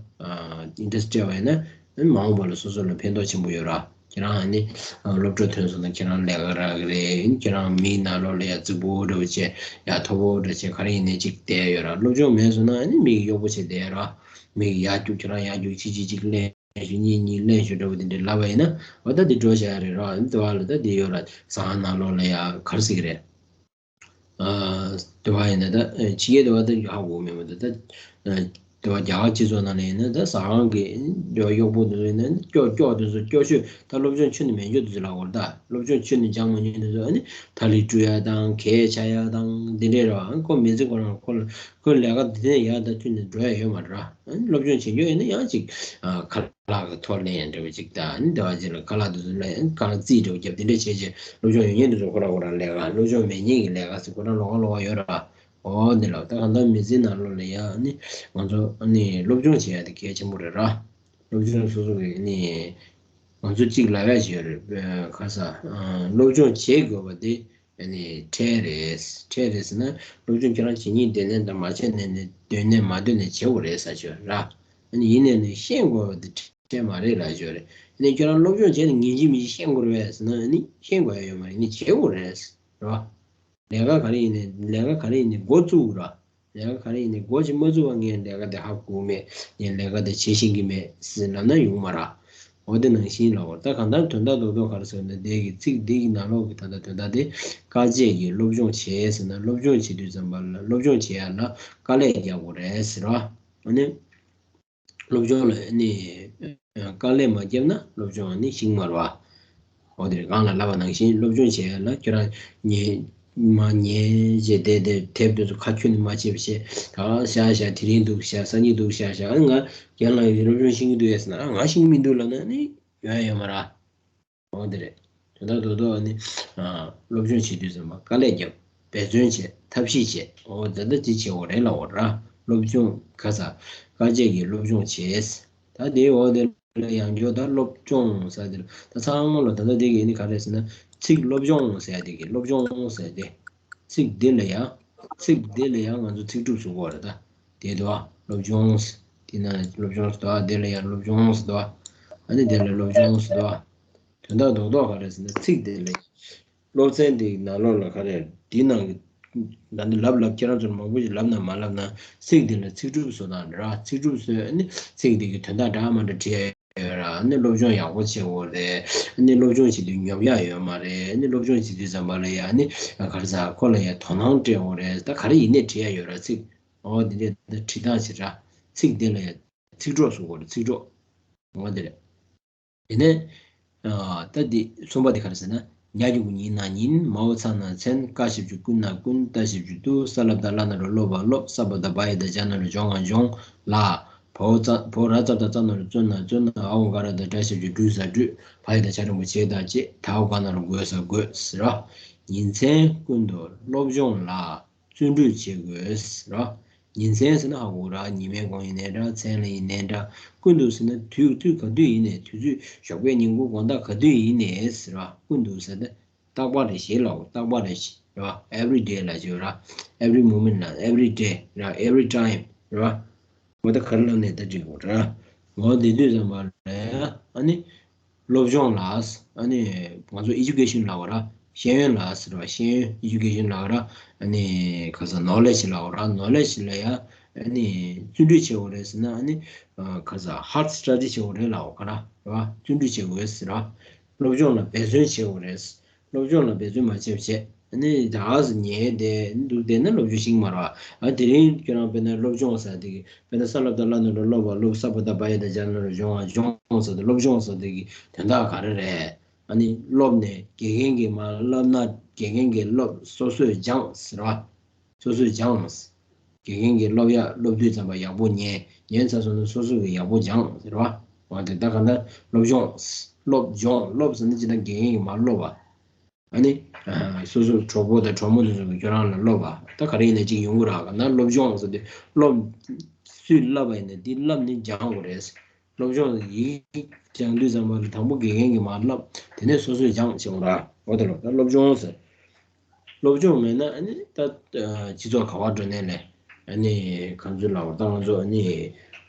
ཨིན་ཊི་རེ་སི་ཊི་སྤྲད་པ་ཡིན་ན་ཨ་ནི་མ་འོངས་པ་ལ་སོ་སོ་ལ་ཕན་ཐོགས་ཆེན་པོ་ཡོད་ར། ཁྱེད་རང་ཨ་ནི་ཨ་སློབ་གྲྭ་ཐོན་སོང་ན་ཁྱེད་རང་ལས་ཀ་རག་གི་རེད། ཁྱེད་རང་མིག་ནང་ལོགས་ལ་ཡ་རྫིག་པོ་འདྲ་བོ་བྱས། ཡ་མཐོ་པོ་འདྲ་བྱས། ག་རེ་ཡིན་ནའི་ཅིག་བསྡད་ཡོད་ར། སློབ་སྦྱོང་མེད་སོང་ན་ཨ་ནི་མིག་གཡོག་པོ་བྱས་བསྡད་ཡོད་ར། མིག་ཡར་རྒྱུག་ཁྱེད་རང་ཡར་རྒྱུག་གཅིག་གཅིག་གཅིག་ལེན། ཞུ་གཉིས་གཉིས་ལེན་ཞུ་འདྲ་བོ་དེ་འདྲ་ལབ་པ་ཡིན་ན། འོ་ད་འདི་འགྲོ་བྱ་ཡ་རེད་ར། འདི་བ་ལ་ད་འདི་ཡོད་ར། ཟ་ཁང་ནང་ལོགས་ལ་ཡ་ག་རེ་ཟེར་གི་རེད། ཨ། འདི་བ་ཡིན་ན་ད་ཕྱི་རྒྱལ་འདི་བ་ད་ཧ་གོ་མེད་མ་ད་ད། འདི་བ་རྒྱ་གར་སྤྱི་ཚོགས་ནང་ལ་ཡིན་ན་ད་ཟ་ཁང་གི་འདི་བ་གཡོག་པོ་འདི་ཚོ་ཡིན་ན་སྐྱོ་སྐྱོ་འདི་ཚོ་སྐྱོ་ཤོས་ད་སློབ་སྦྱོང་ཁྱོན་ནས་མེད་འཇོག་འདི་ཚོ་ལབ་དགོས་རེད་ད། སློབ་སྦྱོང་ཁྱོན་ནས་སྦྱང་མ་མྱོང་འདི་ཚོ་ཨ་ནི་ཐ་ལི་བཀྲུ་ཡ་དང་གད་ཆག་ཡ་དང་འདི་འདྲས་རེད་བ། ཁོ་མི་ཚེ་ཁོ་རང་ཁོ་ལ་ཁོའི་ལས་ཀ་འདི་ནས་ཡར་ད་ཁྱོན་ནས་འགྲོ་ཡ་ཡོད་མ་རེད་ར། སློབ་སྦྱོང་བྱེད་རྒྱུ་ཡིན་ན་ཡང་ཅིག་ཨ་ཁ་ལག་གི་ཐོག་ལེན་ཡང་འདྲ་བ་ཅིག་དང་། ཨ་ནི་དེ་བ་ཅིག་ལ་ཁ་ལག་དེ་ཚོ་ལ་ཡང་ཁ་ལག་རྩིས་འདྲ་བ་རྒྱབ་དེ་འདྲ་བྱས་བྱས་སློབ་སྦྱོང་ཡོད་མཁན་དེ་ཚོ་ཁོ་རང་ཁོ་རང་ལས་ཀ། སློབ་སྦྱོང་མེད་མཁན་གྱི་ལས་ཀ་ཟེར་ཁོ་རང་ལོགས་ཀ་ལོགས་ཀ་ཡོད་ར། འོ་འདི་ལ་ད་གང་ལྟར་མི་ཚེའི་ནང་ལོགས་ལ་ཡང་ཨ་ནི་ང་ཚོ་ཨ་ནི་སློབ་སྦྱོང་བྱེད་ཡ་དེ་གལ་ཆེན་པོ་རེད་ར། སློབ་སྦྱོང་སོ་སོ་གི་ཨ་ནི་ང་ཚོ་གཅིག་ལབ་ཡ་ཞིག་ཡོད་རེད། ཁ་ས་ཨ་སློབ་སྦྱོང་བྱེད་དགོས་པ་དེ། ཨ་ནི་ཁྲལ་རེད། ཁྲལ་རེད་ཟེར་ན་སློབ་སྦྱོང་ཁྱེད་རང་བྱེད་སྙིང་འདོད་ནས་དང་མ་བྱས་ནས་ནས་འདོད་ནས་མ་འདོད་ནས་བྱེད་དགོས་རེད་ཟེར་ཞོར་ར། ཨ་ནི་ཡིན་ནས་ནི་ཤེས་དགོས་པ་དེ་ཁྲལ་མ་རེད་ལབ་ཞོར་རེད། ཨ་ནི་ཁྱེད་རང་སློབ་སྦྱོང་བྱས་ནས་ངེས་ཅིག་མི་ཅིག་ཤེས་དགོས་རེད་ཟེར་ན་ཨ་ནི་ཤེས་དགོས་ཡ་ཡོད་མ་རེད། ཨ་ནི་བྱེད་དགོས་རེད་ཟེར་ར། ལས་ཀ་ག་རེ་ཡིན་ནས་ལས་ཀ་ག་རེ་ཡིན་ནས་འགོ་བཙུགས་ར། ལས་ཀ་ག་རེ་ཡིན་ནའི་འགོ་ཅིག་མ་བཙུགས་པ་ངས་ལས་ཀ་དེ་ཧ་གོ་མེད། ངས་ལས་ཀ་དེ་བྱེད་ཤེས་ཀྱི་མེད་ཟེར་ལབ་ན་ཡོང་མ་ར། འོ་དེ་ནང་བཞིན་ལ་འོ་ད་གང་ལྟར་དོན་དག་རྡོག་རྡོག་ག་རེ་ཟེར་ན་དེ་གི་ཚིག་འདི་གི་ནང་ལོགས་ཀྱི་ད་ལྟ་དོན་དག་དེ་དཀའ་སྤྱད་ཀྱིས་སློབ་སྦྱོང་བྱེད་ཟེར་ན་སློབ་སྦྱོང་བྱེད་དུས་ཙམ་པ་ལ་སློབ་སྦྱོང་བྱེད་ཡ་ལ་དཀའ་ལས་རྒྱག་དགོས་རེད་ཟེར་བ། ཨ་ནི། སློབ་སྦྱོང་ལ་ནི་དཀའ་ལས་མ་བརྒྱབ་ན་སློབ་སྦྱོང་ནི་ཤེས་ཀྱི་མ་རེད་བ། འོ་དེ་རེད། གང་ལ་ལབ་པ་ནང་བཞིན་སློབ་སྦྱོང་བྱེད་ཡ་ལ་ཁྱོད་རང་ཉལ་མ་ཉལ་བྱས་བསྡད་དེ་དེབ་དེ་ཚོ་ཁ་ཁྱོན་ནས་མ་ཕྱེ་བ་བྱས། ད་ཤ་ཤ་དེ་རིང་འདུག་ཤ་སང་ཉིན་འདུག་ཤ་ཤ་ང་རྒན་ལགས་ཡིན་སློབ་སྦྱོང་ཤེས་ཀྱི་འདུག་ཡ་ཟེར་ན་ང་ཤེས་ཀྱི་མི་འདུག་ལབ་ན་ནི་ཡོང་ཡ་ཡོད་མ་རེད། འོ་དེ་རེད། དོན་དག་རྡོག་རྡོག་ནི་ཨ་སློབ་སྦྱོང་བྱེད་དུས་ཙམ་པ་དཀའ་ལས་རྒྱབ། འབད་བརྩོན་བྱེད། ཐབས་ཤེས་བྱེད། འོ་ད་ལྟ་ཅི་བྱེད་འོ་རེད་ལ་འོ་ར། སློབ་སྦྱོང་ག་ས་དཀའ་སྤྱད་ཀྱིས་སློབ་སྦྱོང་བྱས། ད་དེའི་འོག་དེ་ལ་ཡང་བསྐྱར་ད་སློབ་སྦྱོང་ཟེར་དེ་ལ་ད་ཚང་མ་ལ་ད་ལྟ་དེ་གི་ནི་ག་རེ་ཟེར་ན་ཚིག་སློབ་སྦྱོང་ཟེར་དེ་གི་སློབ་སྦྱོང་ཟེར་དེ་ཚིག་འདི་ལ་ཡང་ཚིག་འདི་ལ་ཡང་ང་ཚོ་ཚིག་གྲུབ་བཟོ་དགོས་རེད། ད་དེ་དུ་བ་སློབ་སྦྱོང་དེ་ན་སློབ་སྦྱོང་ཟེར་དུ་བ་དེ་ལ་ཡང་སློབ་སྦྱོང་ཟེར་དུ་བ་ཨ་ནི་དེ་ལ་སློབ་སྦྱོང་ཟེར་དུ་བ་དོན་དག་རྡོག་རྡོག་ག་རེ་ཟེར་ན་ཚིག་དེ་ལ་སློབ་ཚན་དེའི་ནང་ལོགས་ལ་ག་རེ་འདི་ནང་གི་ད་ནི་ལབ་ལབ་ཁྱེད་རང་ཚོར་མང་པོ་ཞིག་ལབ་ན་མ་ལབ་ན་ཚིག་འདི་ལ་ཚིག་གྲུབ་བཟོ་སྟངས་རེད་ར། ཚིག་གྲུབ་བཟོས་ནི་ཚིག་འདི་གི་དོན་དག་འདྲ་མ་འདྲ་བྲིས་ཡོད་ར། ནི་སློབ་སྦྱོང་ཡག་པོ་བྱེད་དགོས་རེད། ནི་སློབ་སྦྱོང་བྱེད་དུས་ཉོབ་ཡག་ཡོད་མ་རེད། ནི་སློབ་སྦྱོང་བྱེད་དུས་ཙམ་པ་ལ་ཡ་ནི་ག་རེ་ཟ་ཁོ་ལ་ཡ་དོ་སྣང་སྤྲད་དགོས་རེད། ད་ག་རེ་ཡིན་ནས་བྲིས་ཡག་ཡོད་ར་ཚིག་འོ་འདི་འདྲས་ད་བྲིས་སྟངས་ཞིག་ར། ཚིག་འདི་ལ་ཡ་ཚིག་གྲོགས་བཟོ་དགོས་རེད། ཚིག་གྲོགས་འོ་འདི་རེད། དེ་ནས་ཨ་ད་འདི་གསུམ་པ་དེ་ག་རེ་ཟེར་ན། ཉ་གི་གུ་ཉི་ན་ཉིན། མའོ་ཚ་ན་མཚན། ཀ་ཞབས་ཀྱུ་ཀུ་ན་ཀུན། ཏ་ཞབས་ཀྱུ་ཏུ། ས་ལ་བཏགས་སླ་ན་རོ་སློ་བ་སློབ། ས་བ་བཏགས་སྦ་ཡ་བཏགས་སྦྱ་ན་རོ་སྦྱོང་བ་སྦྱོང་ལ། བའོ་ཙ་བའོ་ར་ཙ་བཏགས་རྩ་ན་རོ་རྩོ་ན་རྩོན། འའོ་ག་ར་བཏགས་སྒྲ་ཞབས་ཀྱུ་སྒྲུ་ཟ་སྒྲུས། བ་ཡ་བཏགས་བྱ་འགྲེང་བུ་བྱེད་དང་བྱེད། ད་འོ་ག་ན་རོ་དགོད་ཟ་དགོད་ཟེར་རོ། ཉིན་མཚན་ཀུན་ཏུ་སློབ་སྦྱོང་ལ། བརྩོན་འགྲུས་བྱེད་དགོས་ར། ཉིན་མཚན་ཟེར་ན་ཧ་གོ་ར། ཉི་མའི་གུང་ཡིན་ནའི་འདྲ། མཚན་ལ་ཡིན་ནའི་འདྲ། ཀུན་ཏུ་ཟེར་ན་དུས་དུས་ག་དུས་ཡིན་ནའི། དུས་ཚོད་ཞོགས་པའི་ཉིན་གུང་དགོང་དག་ག་དུས་ཡིན་ནའི་ཟེར་བ། ཀུན་ཏུ་ཟེར་ན་རྟག་པ་རེ་ཞིག་ལ་རྟག་པ་རེ་ཞིག་ར། Every day ལ་བརྗོད་ར། Every moment ལ། Every day ར། Every time ར། འོ་ད་ག་རེ་ལབ་ནས་ད་འགྲིག་གོ་ར། འོ་དེ་དུས་ཙམ་པ་ལ་ཨ་ནི། སློབ་སྦྱོང་ལ། ཨ་ནི་ང་ཚོ་ཨེ་ཇུ་ཀེ་ཤན་ལབ་པ་ར། ཤེས་ཡོན་ལ་ཟེར་བ། ཤེས་ཡོན་ཨེ་ཇུ་ཀེ་ཤན་ལབ་པ་ར། ཨ་ནི་ག་ས་ནོ་ལེ་ཇི་ལབ་པ་ར། ནོ་ལེ་ཇི་ལ་ཡ་ཨ་ནི་བརྩོན་འགྲུས་བྱེད་དགོས་རེད་ཟེར་ན། ཨ་ནི་ག་ས་ཧར་ཌི་སི་ཊ་ཌི་བྱེད་དགོས་རེད་ལབ་པ་ག་ར་ར། བརྩོན་འགྲུས་བྱེད་དགོས་ཟེར་ར། སློབ་སྦྱོང་ལ་འབད་བརྩོན་བྱེད་དགོས་རེད། སློབ་སྦྱོང་ལ་འབད་བརྩོན་མ་བྱས་པ་བྱས། ཨ་ནི་ད་ཨ་ཟེར་ཉལ་བསྡད་འདུག་བསྡད་ན་སློབ་སྦྱོང་ཤེས་ཀྱི་མ་རེད་བ། ཨ་དེ་རིང་ཁྱོད་རང་དཔེར་ན་སློབ་སྦྱོང་ཟེར་དེ་གི་དཔེར་ན་ས་ལ་བཏགས་སླ་ན་རོ་སློ་བ་སློབ། ས་བ་བཏགས་སྦ་ཡ་བཏགས་སྦྱ་ན་རོ་སྦྱོང་བ་སྦྱོང་ཟེར་དེ་སློབ་སྦྱོང་ཟེར་དེ་གི་དོན་དག་ག་རེ་རེད། ཨ་ནི་སློབ་ནས་དགེ་རྒན་གྱིས་མར་བསླབ་ན་དགེ་རྒན་གྱིས་སློབ། སོ་སོས་སྦྱངས་ཟེར་བ། སོ་སོས་སྦྱངས། དགེ་རྒན་གྱིས་སློབ་ཡག་སློབ་དུས་ཙམ་པ་ཡག་པོ་ཉན། ཉན་ཚར་སོང་ན་སོ་སོ་གིས་ཡག་པོ་སྦྱངས་ཟེར་བ། འོ་དེ་ད་ག་ད་སློབ་སྦྱོང་། སློབ་སྦྱོང་། སློབ་ཟེར་ན་ཅི་ད་དགེ་རྒན་གྱིས་མར་སློབ་པ། ཨ་ནི། ཨ་སོ་སོའི་གྲོགས་པོ་དང་གྲོགས་མོ་དེ་ཚོ་གིས་ཁྱོད་རང་ལ་སློབ་པ། ད་ག་རེ་ཡིན་ན་ཅིག་ཡོང་གི་རེད། ག་ན་སློབ་སྦྱོང་ཟེར་དུས་སློབ། སུས་བསླབ་པ་ཡིན་ན་དེ་བསླབ་ནས་སྦྱང་དགོས་རེད། སློབ་སྦྱོང་ཡིག་སྦྱང་དུས་ཙམ་པ་ལ་དང་པོ་དགེ་རྒན་གྱིས་མར་བསླབ། དེ་ནས་སོ་སོས་སྦྱངས་བྱེད་དགོས་རེད། འོ་དེ་ལ་ད་སློབ་སྦྱོང་ཟེར། སློབ་སྦྱོང་མེད་ན་ཨ་ནི་ད་སྤྱི་ཚོགས་ག་པར་འགྲོ་ནས་ལས། ཨ་ནི་གང་ཚོད་ལབ་པ་ད་ང་ཚོ་ཨ་ནི་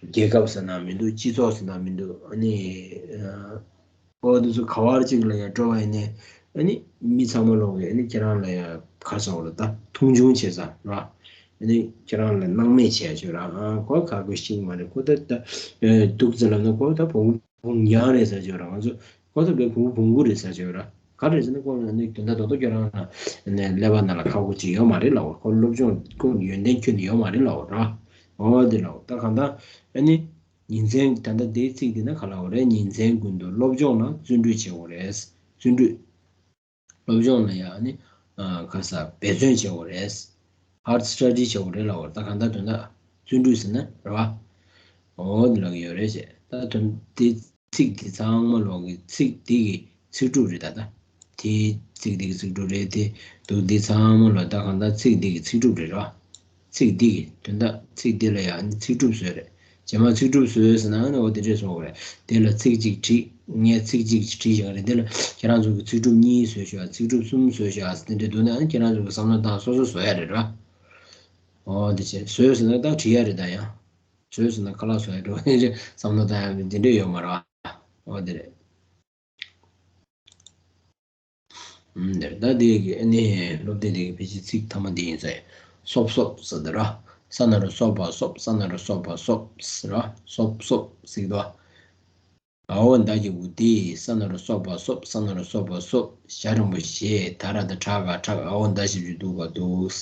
རྒྱལ་ཁབ་ཟེར་ན་མི་འདུག་སྤྱི་ཚོགས་ཟེར་ན་མི་འདུག་ཨ་ནི། ཨོ་དེ་ཚོ་ག་བར་ཅིག་ལ་ཡང་འགྲོ་བ་ཡིན་ནའི། ཨ་ནི་མི་ཚང་མ་ལོག་གི་ཨ་ནི་ཁྱེད་རང་ལ་ཡང་ཁ་སང་བ་ལ་ད་མཐོང་ཆུང་བྱེད་ས་ར། ཨ་ནི་ཁྱེད་རང་ལ་སྣང་མེད་བྱས་བྱོས་ར། ཨ་ཁོ་ཁ་ཁོ་ཤིང་མ་རེད། ཁོ་ད་ད་འདུག་ཙེ་ལབ་ན་ཁོ་ད་བུང་བུང་རྒྱང་རེད་ཟེར་བྱོས་ར། ང་ཚོ་ཁོ་ད་བའི་བུང་བུང་གུ་རེད་ཟེར་བྱོས་ར། ག་རེ་ཟེར་ན་ཁོ་ཨ་ནི་དོན་དག་རྡོག་རྡོག་ཁྱེད་རང་ལ་ཨ་ནི་ཀླད་པ་ནང་ལ་ཁ་ཁོ་ཅིག་ཡོད་མ་རེད་ལབ། ཁོ་སློབ་སྦྱོང་ཁོ་ཡོན་ཏན་ཁྱོན་ནས་ཡོད་མ་རེད་ལབ་ར། ཨོ་དེ་ལབ་ད་གང་ད་ཨ་ནི། ཉིན་མཚན་ད་ལྟ་དེའི་ཚིག་འདི་ན་ག་ལ་འོ་རེད། ཉིན་མཚན་ཀུན་ཏུ་སློབ་སྦྱོང་ལ་བརྩོན་འགྲུས་བྱེད་དགོས་རེད། བརྩོན་འགྲུས། སློབ་སྦྱོང་ལ་ཡང་ནི་ཨ་ག་ས་འབད་བརྩོན་བྱེད་དགོས་རེད། ཧར་ཌི་སི་ཊ་ཌི་བྱེད་དགོས་རེད་ལབ་པ་ད་གང་ལྟར་དོན་དག་བརྩོན་འགྲུས་ཟེར་ན་རེད་བ། འོ་འདི་ལབ་ཀྱི་ཡོད་རེད་ཅེས། ད་དོན་དེ་ཚིག་འདི་ཚང་མ་ལོག་གི་ཚིག་འདི་གི་ཚིག་གྲུབ་རེད་ད་ལྟ། དེའི་ཚིག་འདི་གི་ཚིག་གྲུབ་རེད། དེ་འདུག་འདི་ཚང་མ་ལོག་ད་གང་ལྟར་ཚིག་འདི་གི་ཚིག་གྲུབ་རེད་ར། ཚིག་འདི་གི་དོན་དག་ཚིག་འདི་ལ་ཡང་ཚིག་གྲུབ་བཟོས་རེད། རྗེས་མ་ཚིག་གྲུབ་བཟོས་ཟེར་ན་ཨ་ནི་འོ་དེ་འདྲས་བཟོ་དགོས་རེད། དེ་ལ་ཚིག་གཅིག་བྲིས། ངས་ཚིག་གཅིག་བྲིས་བཞག་རེད། དེ་ལ་ཁྱེད་རང་ཚོ་གི་ཚིག་གྲུབ་གཉིས་བཟོས་ཤག་ཚིག་གྲུབ་གསུམ་བཟོས་ཤག་དེ་འདྲས་འདུག་ན་ཨ་ནི་ཁྱེད་རང་ཚོ་གི་བསམ་བློ་བཏང་སོ་སོ་བཟོ་ཡ་རེད་ར། འོ་དེ་བྱས་བཟོས་ཟེར་ན་ད་བྲིས་ཡ་རེད། ད་ཡང་བཟོས་ཟེར་ན་ཁ་ལག་བཟོ་ཡ་འགྲོ་བསམ་བློ་བཏང་ཡ་དེ་འདྲས་ཡོད་མ་རེད། འོ་དེ་རེད། ཨུམ། འདིར་ད་དེ་གི་ཨ་ནི་སློབ་དེབ་དེ་གི་ཕལ་ཆེར་ཚིག་མཐའ་མ་འདི་ཡིན་ས་ཡིན། སོབ་སོབ་ཟེར་དེ་ར། ས་ན་རོ་སོ་བ་སོབ། ས་ན་རོ་སོ་བ་སོབ་ཟེར་ར། སོབ་སོབ་ཟེར་གི་འདུག་འ་འོག་མདའ་གི་གུ་དེ། ས་ན་རོ་སོ་བ་སོབ། ས་ན་རོ་སོ་བ་སོབ། ཞ་རིང་པོ་ཞེ། ད་ར་ད་དྲག་ག་དྲག་འ་འོག་མདའ་ཞབས་ཀྱུ་འདུག་ག་འདུག་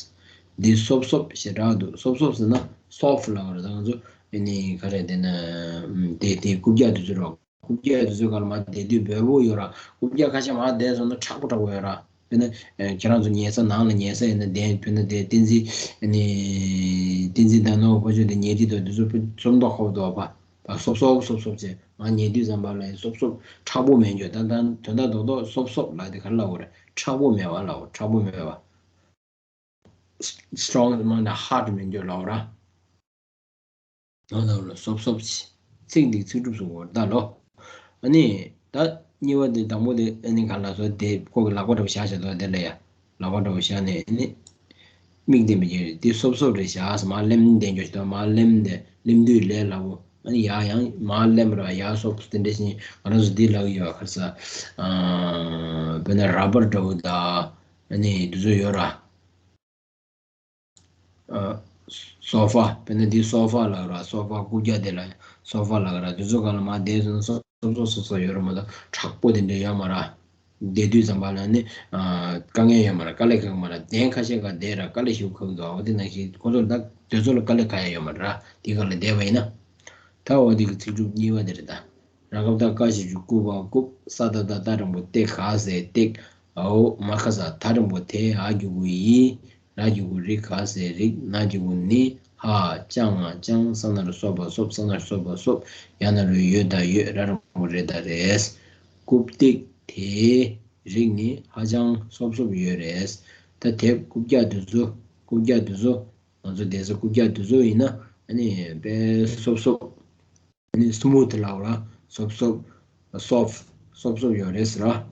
འདི་སོབ་སོབ་ཞེ་དྲག་འདུག་སོབ་སོབ་ཟེར་ན་སོཕ་ལབ་པ་རེད། ད་ང་ཚོ་ཨ་ནི་ག་རེ་དེ་ན་དེ་དེ་རྐུབ་བཀྱག་དེ་ཚོ་ར། རྐུབ་བཀྱག་དེ་ཚོའི་སྒང་ལ་མར་བསྡད་དུས་འབོལ་པོ་ཡོད་ར། རྐུབ་བཀྱག་ཁ་ཤས་མར་བསྡད་སོང་ན་མཁྲེགས་པོ་མཁྲེགས་པོ་ཡོད་ར། དཔེར་ན་ཨ་ཁྱེད་རང་ཚོ་ཉལ་ས་ནང་ལ་ཉལ་ས་ཡིན་ན་བསྡད། དཔེར་ན་དེ་བསྟན་འཛིན་ཨ་ནི་བསྟན་འཛིན་དང་ནོར་བུ་ཁོ་ཚོ་དེ་ཉལ་དུས་དང་དེ་ཚོ་ཚོམ་མདོག་ཁ་པོ་འདུག་པ། སོབ་སོབ་སོབ་སོབ་བྱས་ང་ཉལ་དུས་ཙམ་པ་ལ་སོབ་སོབ་མཁྲེགས་པོ་མེད་འགྱོ། ད་ད་དོན་དག་རྡོག་རྡོག་སོབ་སོབ་ལབ་དེ་ག་རེ་ལབ་དགོས་རེད། མཁྲེགས་པོ་མེད་པ་ལབ་དགོས། མཁྲེགས་པོ་མེད་པ། སི་ཊོང་མ་ན་ཧར་ཌི་མེད་འགྱོ་ལབ་དགོས་ར། ནོ་ནོ་ལོ་སོབ་སོབ་ཅི། ཚིག་འདི་ཚིག་གྲུབ་སུ་འོར་ད་ལོ། ཨ་ནི། ད་གཉིས་པ་དེ་དང་པོ་དེ་ཨ་ནི་ག་ལ་སོ་དེ་ཁོ་གི་ལག་པ་འདྲ་བོ་བཞག་བཞག་འདུག་དེ་ལ་ཡ། ལག་པ་འདྲ་བོ་བཞག་ནས་ཨ་ནི། མིག་དེ་མི་རྒྱལ་དེ་སོབ་སོབ་རེ་བཞག་ས་མ་ལེམ་དེ་འཇོག་ཞིག་དང་མ་ལེམ་དེ་ལེམ་དུས་ལས་སླ་བོ། ཨ་ནི་ཡ་ཡང་མ་ལེམ་ར་ཡ་སོབ་དེ་འདྲ་ཞིག་ང་རང་ཚོ་འདི་ལ་ཡོད་ཁར་ས། དཔེར་ན་ར་བར་འདྲ་བོ་དང་ཨ་ནི་དེ་ཚོ་ཡོད་ར། སོ་ཕ། དཔེར་ན་འདི་སོ་ཕ་ལབ་ར། སོ་ཕ་རྐུབ་བཀྱག་དེ་ལ་སོ་ཕ་ལབ་ར། དེ་ཚོ་གང་ལ་མ་བསྡད་སོང་ན་སོ་སོ་སོ་སོ་ཡོད་ར་མ་གཏོགས་དྲག་པོ་དེ་འདྲ་ཡོད་མ་ར། བསྡད་དུས་ཙམ་པ་ལ་ནི་དཀའ་ངལ་ཡོད་མ་ར། དཀའ་ལས་ཁག་མ་ར། གདན་ཁ་ཤས་ཀ་བསྡད་ར་དཀའ་ལས་ཞིག་ཁག་འདུག་འོ་དེ་ནང་བཞིན་ཁོ་ཚོ་ལ་ད་དེ་ཚོ་ལ་དཀའ་ལས་ཁག་ཡ་ཡོད་མ་ར། དེ་ག་ལ་བསྡད་པ་ཡིན་ན། ད་འོ་དེ་གི་ཚིག་གྲུབ་གཉིས་པ་དེ་རེད་ད། ར་ག་བཏགས་རྐ་ཞབས་ཀྱུ་རྐུ་བ་རྐུབ། ས་ཏ་བཏགས་སྟ་འགྲེང་བུ་སྟེ་ག་ས་སྟེགས། འ་འོག་མ་ཁ་ས་ད་འགྲེང་བུ་དེ། འ་གི་གུ་འི། ར་གི་གུ་རི། ག་ས་རིགས། ན་གི་གུ་ནི། ཧ་ཅང་ང་ཅང་། ས་ན་རོ་སོ་བ་སོབ། ས་ན་རོ་སོ་བ་སོབ། ཡ་ན་རོ་ཡོ་ད་ཡོད། ར་འགྲེང་བུ་རེ་ད་རེད། རྐུབ་སྟེགས་དེའི་རིགས་ནི་ཧ་ཅང་སོབ་སོབ་ཡོད་རེད། ད་དེབ་རྐུབ་བཀྱག་དེ་ཚོ། རྐུབ་བཀྱག་དེ་ཚོ། ང་ཚོ་བསྡད་ས་རྐུབ་བཀྱག་དེ་ཚོ་ཡིན་ན་ཨ་ནི་དཔེ་སོབ་སོབ། ཨ་ནི་སི་མུ་ཐི་ལབ་ར། སོབ་སོབ། སོབ། སོབ་སོབ་ཡོད་རེད་ཟེར་ར།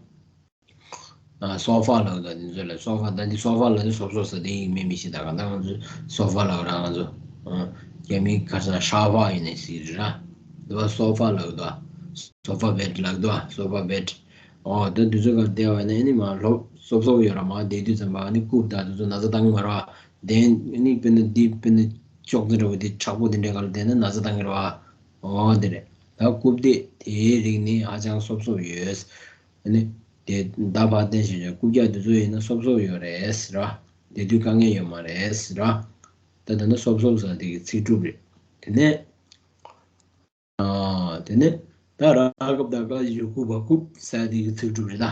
ཨ་སོ་ཕ་ལབ་ད་འདི་ཚོ་ལ་སོ་ཕ། ད་འདི་སོ་ཕ་ལབ་འདི་སོབ་སོབ་ཟེར་དེ་ཡིག་མེད་མི་ཤེས། ད་ག་ད་ང་ཚོ་སོ་ཕ་ལབ་ར། ང་ཚོ་ཨ་རྒྱ་མིའི་ཁ་སང་ཧྲ་ཕ་ཡིན་ནི་ཟེར་ར། འདི་བ་སོ་ཕ་ལབ་ད། སོ་ཕ་བེད་ལབ་ད། སོ་ཕ་བེད། ཨོ་ད་འདི་ཚོ་ག་བསྡད་པ་ཡིན་ན་ཨ་ནི་མ་ལོབ་སོབ་སོབ་ཡོད་ར། མ་བསྡད་དུས་ཙམ་པ་ཨ་ནི་རྐུབ་ད་འདི་ཚོ་ན་ཚ་བཏང་གི་མ་ར་བ། དེ་ནི་དཔེར་ན་འདི་དཔེར་ན་ཅོག་ཙེ་འདྲ་བོ་དེ་དྲག་པོ་དེ་འདྲའི་སྒང་ལ་བསྡད་ན་ན་ཚ་བཏང་གི་རེད་བ། འོ་དེ་རེད། ད་རྐུབ་སྟེགས་དེའི་རིགས་ནི་ཧ་ཅང་སོབ་སོབ་ཡོད། ཨ་ནི་དེ་ད་ཕར་བསྟན་བཞིན་རྐུབ་བཀྱག་དེ་ཚོ་ཡིན་ན་སོབ་སོབ་ཡོད་རེད་ཟེར་བ། བསྡད་དུས་དཀའ་ངལ་ཡོད་མ་རེད་ཟེར་བ། ད་ད་ནི་སོབ་སོབ་ཟེར་དེ་གི་ཚིག་གྲུབ་རེད། དེ་ནས་ཨ་དེ་ནས་ད་ར་ག་བཏགས་རྐ་ཞབས་ཀྱུ་རྐུ་བ་རྐུབ་ཟེར་དེ་གི་ཚིག་གྲུབ་རེད་ད།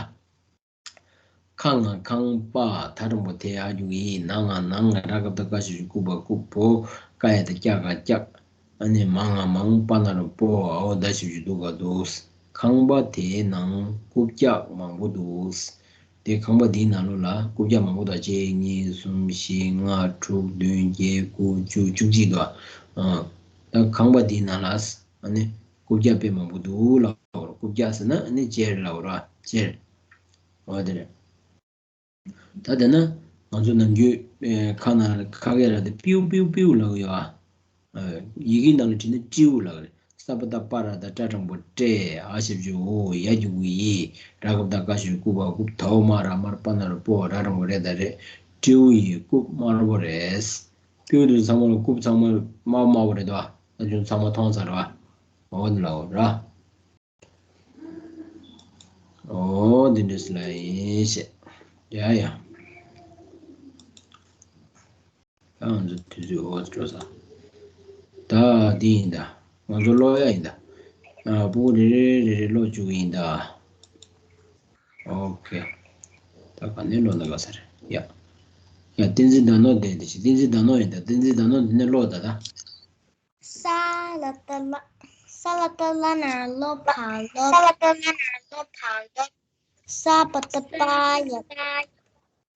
ཁ་ང་ཁང་པ། ད་འགྲེང་བུ་དེ། འ་གི་གུ་འི། ན་ང་ནང་། ར་ག་བཏགས་རྐ་ཞབས་ཀྱུ་རྐུ་བ་རྐུབ། བོ། ཀ་ཡ་བཏགས་ཀྱ་ག་རྐྱབ། ཨ་ནི་མ་ང་མང་། པ་ན་རོ་པོ། འ་འོག་ད་ཞབས་ཀྱུ་དུ་ག་འདུག་ཁང་པ་དེའི་ནང་རྐུབ་བཀྱག་མང་པོ་འདུག་དེ་ཁང་པ་འདིའི་ནང་ལོགས་ལ་རྐུབ་བཀྱག་མང་པོ་འདུག་གཅིག་གཉིས། གསུམ། བཞི། ལྔ། དྲུག་བདུན། བརྒྱད། དགུ། བཅུ། བཅུ་གཅིག་འདུག་ཨ་ད་ཁང་པ་འདིའི་ནང་ལ་ཨ་ནི་རྐུབ་བཀྱག་དཔེ་མང་པོ་འདུག་ལབ་ར། རྐུབ་བཀྱག་ཟེར་ན་ཨ་ནི་ཅེར་ལབ་ར། ཅེར། འོ་དེ་རེད། ད་དེ་ན་ང་ཚོ་ནམ་རྒྱུན་ཨེ་ཁ་ན་ཁ་སྐད་ར་དེ་པིའུ་པིའུ་པིའུ་ལབ་ཡོད་ཨ། ཨ་ཡི་གེའི་ནང་ལ་བྲིས་ན་ཀྲིའུ་ལབ་རེད། ས་པ་བཏགས་སྤ་ར་བཏགས་སྤྲ་འགྲེང་བུ་སྤྲེ། འ་ཞབས་ཀྱུ་འོ། ཡ་གི་གུ་ཡི། ར་ག་བཏགས་རྐ་ཞབས་ཀྱུ་རྐུ་བ་རྐུབ། ད་འོག་མ་ར་མར། པ་ན་རོ་པོ། ར་འགྲེང་བུ་རེ་ད་རེད། ཀྲིའུ་ཡི་རྐུབ་དམར་པོ་རེད། པིའུ་དེ་ཚང་མ་ལ་རྐུབ་ཚང་མ་དམར་དམར་པོ་རེད་དོ། ད་ཁྱོད་ཚང་མ་མཐོང་ཚར་བ། འོ་འདི་ལ་འོ་ར། འོ་འདི་འདྲ་ཞིག་ལ་ཡིན་ཞེས། ཡ་ཡ། ད་ང་ཚོ་དུས་ཚོད་འོ་འགྲོ་ས། ད་འདི་ཡིན་ད། ང་ཚོ་ཀློག་ཡ་ཡིན་ད། ཨ་སྤུ་གུ་རེ་རེ་རེ་རེ་ཀློག་བཅུག་གི་ཡིན་ད། ཨོ་ཁེ། ད་ག་ནས་ཀློག་ན་ག་ས་རེད་ཡ། ཡ་བསྟན་འཛིན་ཟླ་ནོར་དེ་དེ་ཞིག་བསྟན་འཛིན་ཟླ་ནོར་ཡིན་ད། བསྟན་འཛིན་ཟླ་ནོར་འདི་ནས་ཀློག་ད་ད། ས་ལ་བཏགས་སླ། ས་ལ་བཏགས་སླ་ན་རོ་སློ་ཕ་སློབ། ས་ལ་བཏགས་སླ་ན་རོ་སློ་ཕ་སློབ། ས་པ་བཏགས་སྤ་ཡ།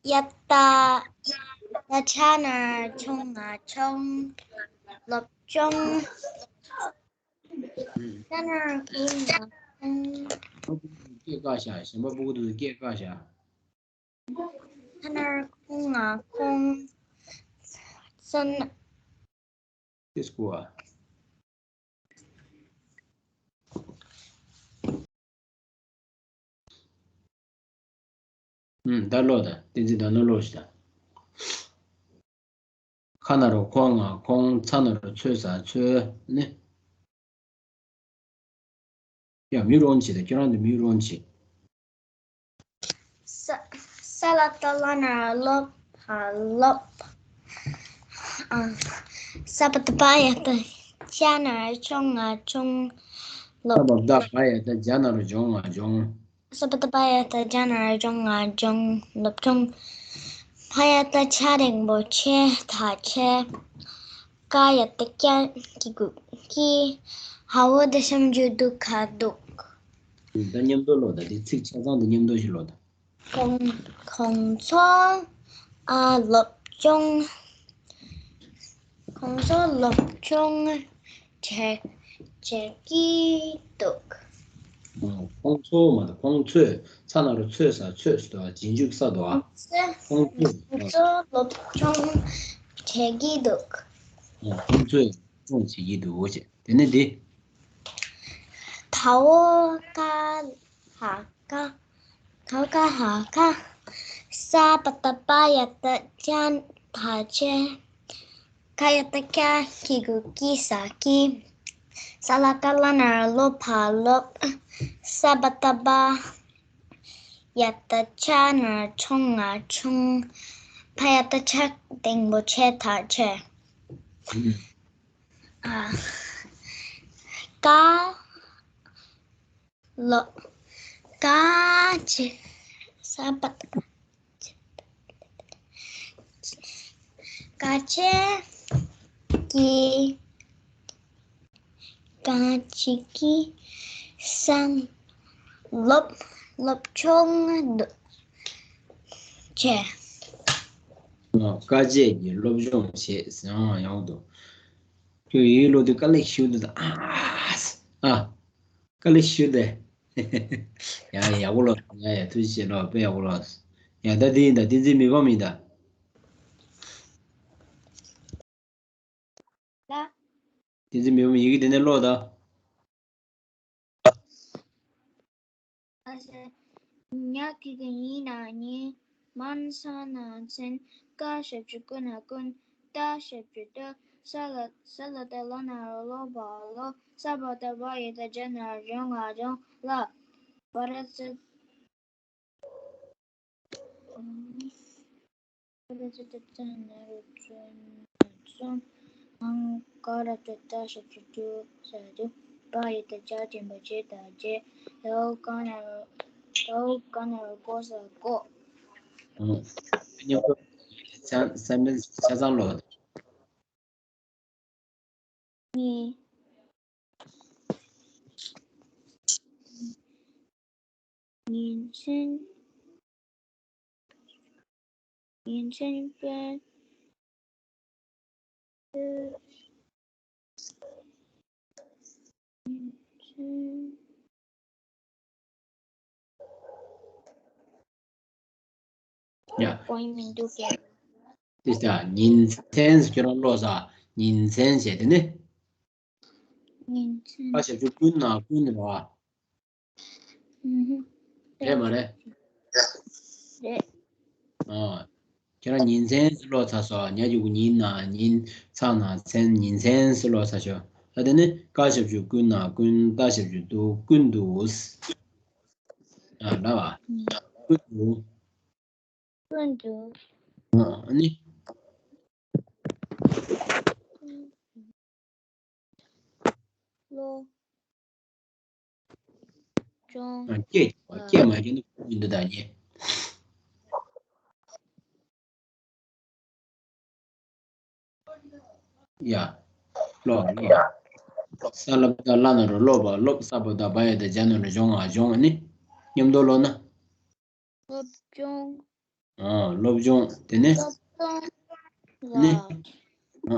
ཡ་བཏགས། ཡ་ཆ་ན་རོ་ཆོ་ང་ཆོང་། སློབ་སྦྱོང་། ཨུམ། ས་ན་རོ་ཁོ་ང་ཁོང་། སྐད་བཀག་ཤག་གཞན་པ་སྤུ་གུ་དེ་ཚོ་སྐད་བཀག་ཤག་ས་ན་རོ་ཁོ་ང་ཁོང་། ས་ན། ཏིས་ཀུ་ཨ། ཨུམ། ད་ཀློག་ད། བསྟན་འཛིན་ཟླ་ནོར་ཀློག་ཤིག་ད། ཁ་ན་རོ་ཁོ་ང་ཁོང་། ཚ་ན་རོ་ཚོ་ས་ཚོའི་ནི། ཡ་མིའུ་རོན་བྱེད་དང་ཁྱོད་རང་དེ་མིའུ་རོན་བྱེད། ས། ས་ལ་བཏགས་སླ་ན་རོ་སློ་ཕ་སློབ། ཨ། ས་པ་བཏགས་སྤ་ཡ་བཏགས་སྤྱ་ན་རོ་སྤྱོ་ང་སྤྱོང་། ས་སློབ། པ་བཏགས་སྦ་ཡ་བཏགས་སྦྱ་ན་རོ་སྦྱོ་ང་སྦྱོང་། ས་པ་བཏགས་སྦ་ཡ་བཏགས་སྦྱ་ན་རོ་སྦྱོ་ང་སྦྱོང་། སློབ་སྦྱོང་། ཕ་ཡ་བཏགས་ཕྱ་འགྲེང་བུ་ཕྱེ་ད་ཕྱེ། ཀ་ཡ་བཏགས་ཀྱ་གི་གུ་ཀྱི། འ་འོག་ད་ཞབས་ཀྱུ་འདུ་ག་འདུག་ད་མཉམ་དུ་ཀློག་ད། དེ་ཚིག་ཆ་ཚང་དེ་མཉམ་དུ་ཞིག་ཀློག་ད། ཁོང་། ཁོང་ཚོ། ཨ། སློབ་སྦྱོང་། ཁོང་ཚོ་སློབ་སྦྱོང་ བྱེད་བྱེད་ཀྱི་འདུག་ཁོང་ཚོ་མ་གཏོགས་ཁོང་ཚོས། ཚ་ན་རོ་ཚོས་ས་ཚོས་སུ་དོ། རྗེས་འཇུག་ས་དོ། ཁོང་ཚོས། ཁོང་ཚོ་སློབ་སྦྱོང་བྱེད་ཀྱི་འདུག་ཁོང་ཚོས་སློབ་སྦྱོང་བྱེད་ཀྱི་འདུག་ཅེས། དེ་ནས་འདི། ད་འོ་ཀ་ཧ་ཀ། ད་འོ་ཀ་ཧ་ཀ། ས་པ་ཏ་པ་ཡ་ཏ་ཅ་ད་ཅེ། ཀ་ཡ་ཏ་ཀྱ་གི་གུ་ཀྱི་ས་ཀྱི། ས་ལ་ཀ་ལ་ན་རོ་ལོ་ཕ་ལོབ། ས་པ་ཏ་པ་ཡ་ཏ་ཅ་ན་རོ་ཆོ་ང་ཆོང་། ཕ་ཡ་ཏ་ཆ་ལྡེ་མོ་ཆེ་ད་ཆེ། ཨ། ཀ་ལོ། ཀ་ཅེ། ས་པ། ཀ་ཅེ་གི། ཀ་ཅེ་གི་སང་སློབ་སློབ་སྦྱོང་བྱེད། ཀ་ཅེ་གི་སློབ་སྦྱོང་བྱེད་ཟེར་ཡང་ཡང་འདུག་ཁྱོད་ཡིག་ཀློག་དུས་དཀའ་ལས་ཞུ་འདུག་ཨ་ཨ། དཀའ་ལས་ཞུ་དེ། ཡ་ཡག་པོ་ལོ། ཡ་ཡ་ཐུགས་རྗེ་ཆེ་ལོ། དཔེ་ཡག་པོ་ལོ། ཡ་ད་དེ་ཡིན་ད། བསྟན་འཛིན་མི་ཕམ་ཡིན་ད། ལ། བསྟན་འཛིན་མི་ཕམ་ཡི་གེ་དེ་ནས་ཀློག་ད། ཉ་གི་གུ་ཉི་ན་ཉིན། མ་ས་ན་མཚན། ཀ་ཞབས་ཀྱུ་ཀུ་ན་ཀུན། ཏ་ཞབས་ཀྱུ་ཏུ། ས་ལ་ས་ལ་ཏ་ལ་ན་རོ་ལོ་བ་ལོ། ས་པ་ཏ་པ་ཡ་ཏ་ཇ་ན་རོ་ཇོ་ང་ཇོང་། ལ། བ་ར་ཙ། བ་ར་ཙ་ཏ་ཙ་ན་རོ་ཙོ་ན་ཙོང་། ང་ག་ར་ཏ་ཏ་ཞབས་ཀྱུ་ཏུ་ས་ཏུ། པ་ཡ་ཏ་ཇ་ཅན་པ་ཇེ་ད་ཇེ། ད་འོ་ཀ་ན་རོ་ད་འོ་ཀ་ན་རོ་ཀོ་ས་ཀོ། ཨང་། སྙན་པོ། ཆ་ས་མིན་ཆ་ཚང་ལོ། ཉིན། ཉིན་མཚན། ཉིན་མཚན་དཔེ། ཉིན་མཚན། ཡ། དགོངས་མི་འདུག་གས། དེ་ལྟ་ཉིན་མཚན་ཟེར་ཁྱོད་རང་ཀློག་ས། ཉིན་མཚན་ཟེར་དེ་ནི། ཉིན་མཚན། ཀ་ཞབས་ཀྱུ་ཀུན་ན་ཀུན་རེད་བ། ཨུ་ཧུ། རེད་མ་རེད། རེད། ཨ། ཁྱེད་རང་ཉིན་མཚན་ཟེར་ཀློག་ཚར་སོང་། ཉ་གི་གུ་ཉི་ན་ཉིན། ཚ་ན་མཚན། ཉིན་མཚན་ཟེར་ཀློག་ཚར་ཤག་ཨ་དེ་ནི་ཀ་ཞབས་ཀྱུ་ཀུ་ན་ཀུན། ཏ་ཞབས་ཀྱུ་ཏུ། ཀུན་ཏུ། ཨ་འདྲ་བ། ཀུན་ཏུ། ཀུན་ཏུ། ཨ་ནི། ཀློག་སྦྱོང་། ཨ། སྐད་སྐད་མ་སྐྱེས་ན་ཀུན་ཏུ་ད་ཉེ། ཡ། ཀློག་ཀློག་ས་ལ་བཏགས་སླ་ན་རོ་སློ་བ་སློབ། ས་པ་བཏགས་སྦ་ཡ་བཏགས་སྦྱ་ན་རོ་སྦྱོང་། ཨ་སྦྱོང་། ཨ་ནི། མཉམ་དུ་ཀློག་ན། སློབ་སྦྱོང་། ཨ། སློབ་སྦྱོང་། དེ་ནས། སློབ་སྦྱོང་ལ། ནི། ཨ།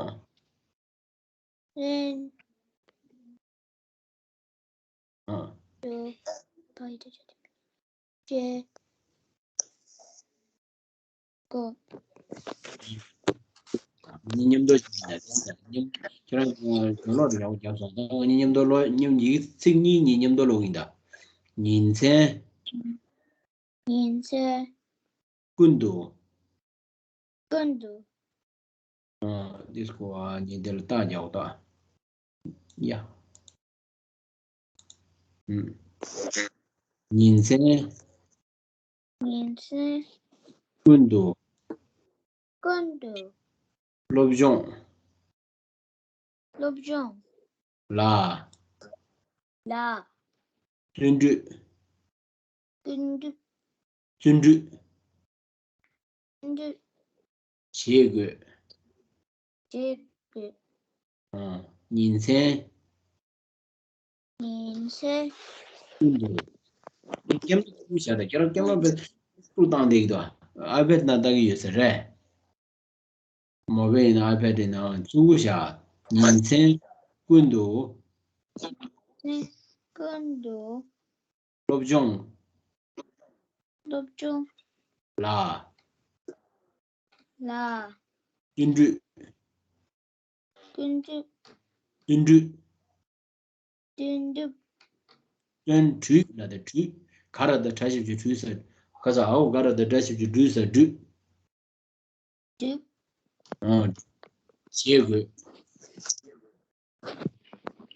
ལན། ཨ། ཅེ། ཀོ། ནི་མཉམ་དུ་ཞིག་ཡིན་ན། མཉམ། ཁྱེད་རང་གྱོན་ལོག་རེ་རྒྱབ་སོང་། ད་ང་གཉིས་མཉམ་དུ་ཀློག། མཉམ་ཡིག་ཚིག་གཉིས་གཉིས་མཉམ་དུ་ཀློག་ཡིན་ད། ཉིན་མཚན། ཉིན་མཚན། ཀུན་ཏུ། ཀུན་ཏུ། ཨ། འདི་སྐོར་བ་ཉིན་དེ་ལ་རྟགས་རྒྱག་ད། ཡ། ཨུམ། ཉིན་མཚན། ཉིན་མཚན། ཀུན་ཏུ། ཀུན་ཏུ། སློབ་སྦྱོང་། སློབ་སྦྱོང་། ལ། ལ། བརྩོན་འགྲུས། བརྩོན་འགྲུས། བརྩོན་འགྲུས། བརྩོན་འགྲུས། བྱེད་དགོས། བྱེད་དགོས། ཨ། ཉིན་མཚན། ཉིན་མཚན། ཀུན་ཏུ། ཀེམ་ར་བཙུགས་བཞག་ད། ཁྱེད་རང་ཀེམ་ར་དཔེ་བཙུགས་བཏང་བསྡད་ཀྱི་འདུག་ཨ་ཕེཌ་ནང་ལྟ་གི་ཡོད་ས་རེད། མོ་བེལ་ཡིན་ན་ཨ་ཕེཌ་ཡིན་ནའང་བཙུགས་བཞག་ཉིན་མཚན། ཀུན་ཏུ། ཚེ་ཀུན་ཏུ། སློབ་སྦྱོང་། སློབ་སྦྱོང་། ལ། ལ། བརྩོན་འགྲུས། བརྩོན་འགྲུས། བརྩོན་འགྲུས། བརྩོན་འགྲུས། བརྩོན་འགྲུས་ལ་དེ་འགྲུས། ག་ར་བཏགས་གྲ་ཞབས་ཀྱུ་གྲུ་ས། ག་ས། འའོ་ག་ར་བཏགས་གྲ་ཞབས་ཀྱུ་གྲུ་ས་འགྲུས། འགྲུས། ཨ། བྱེད་དགོས།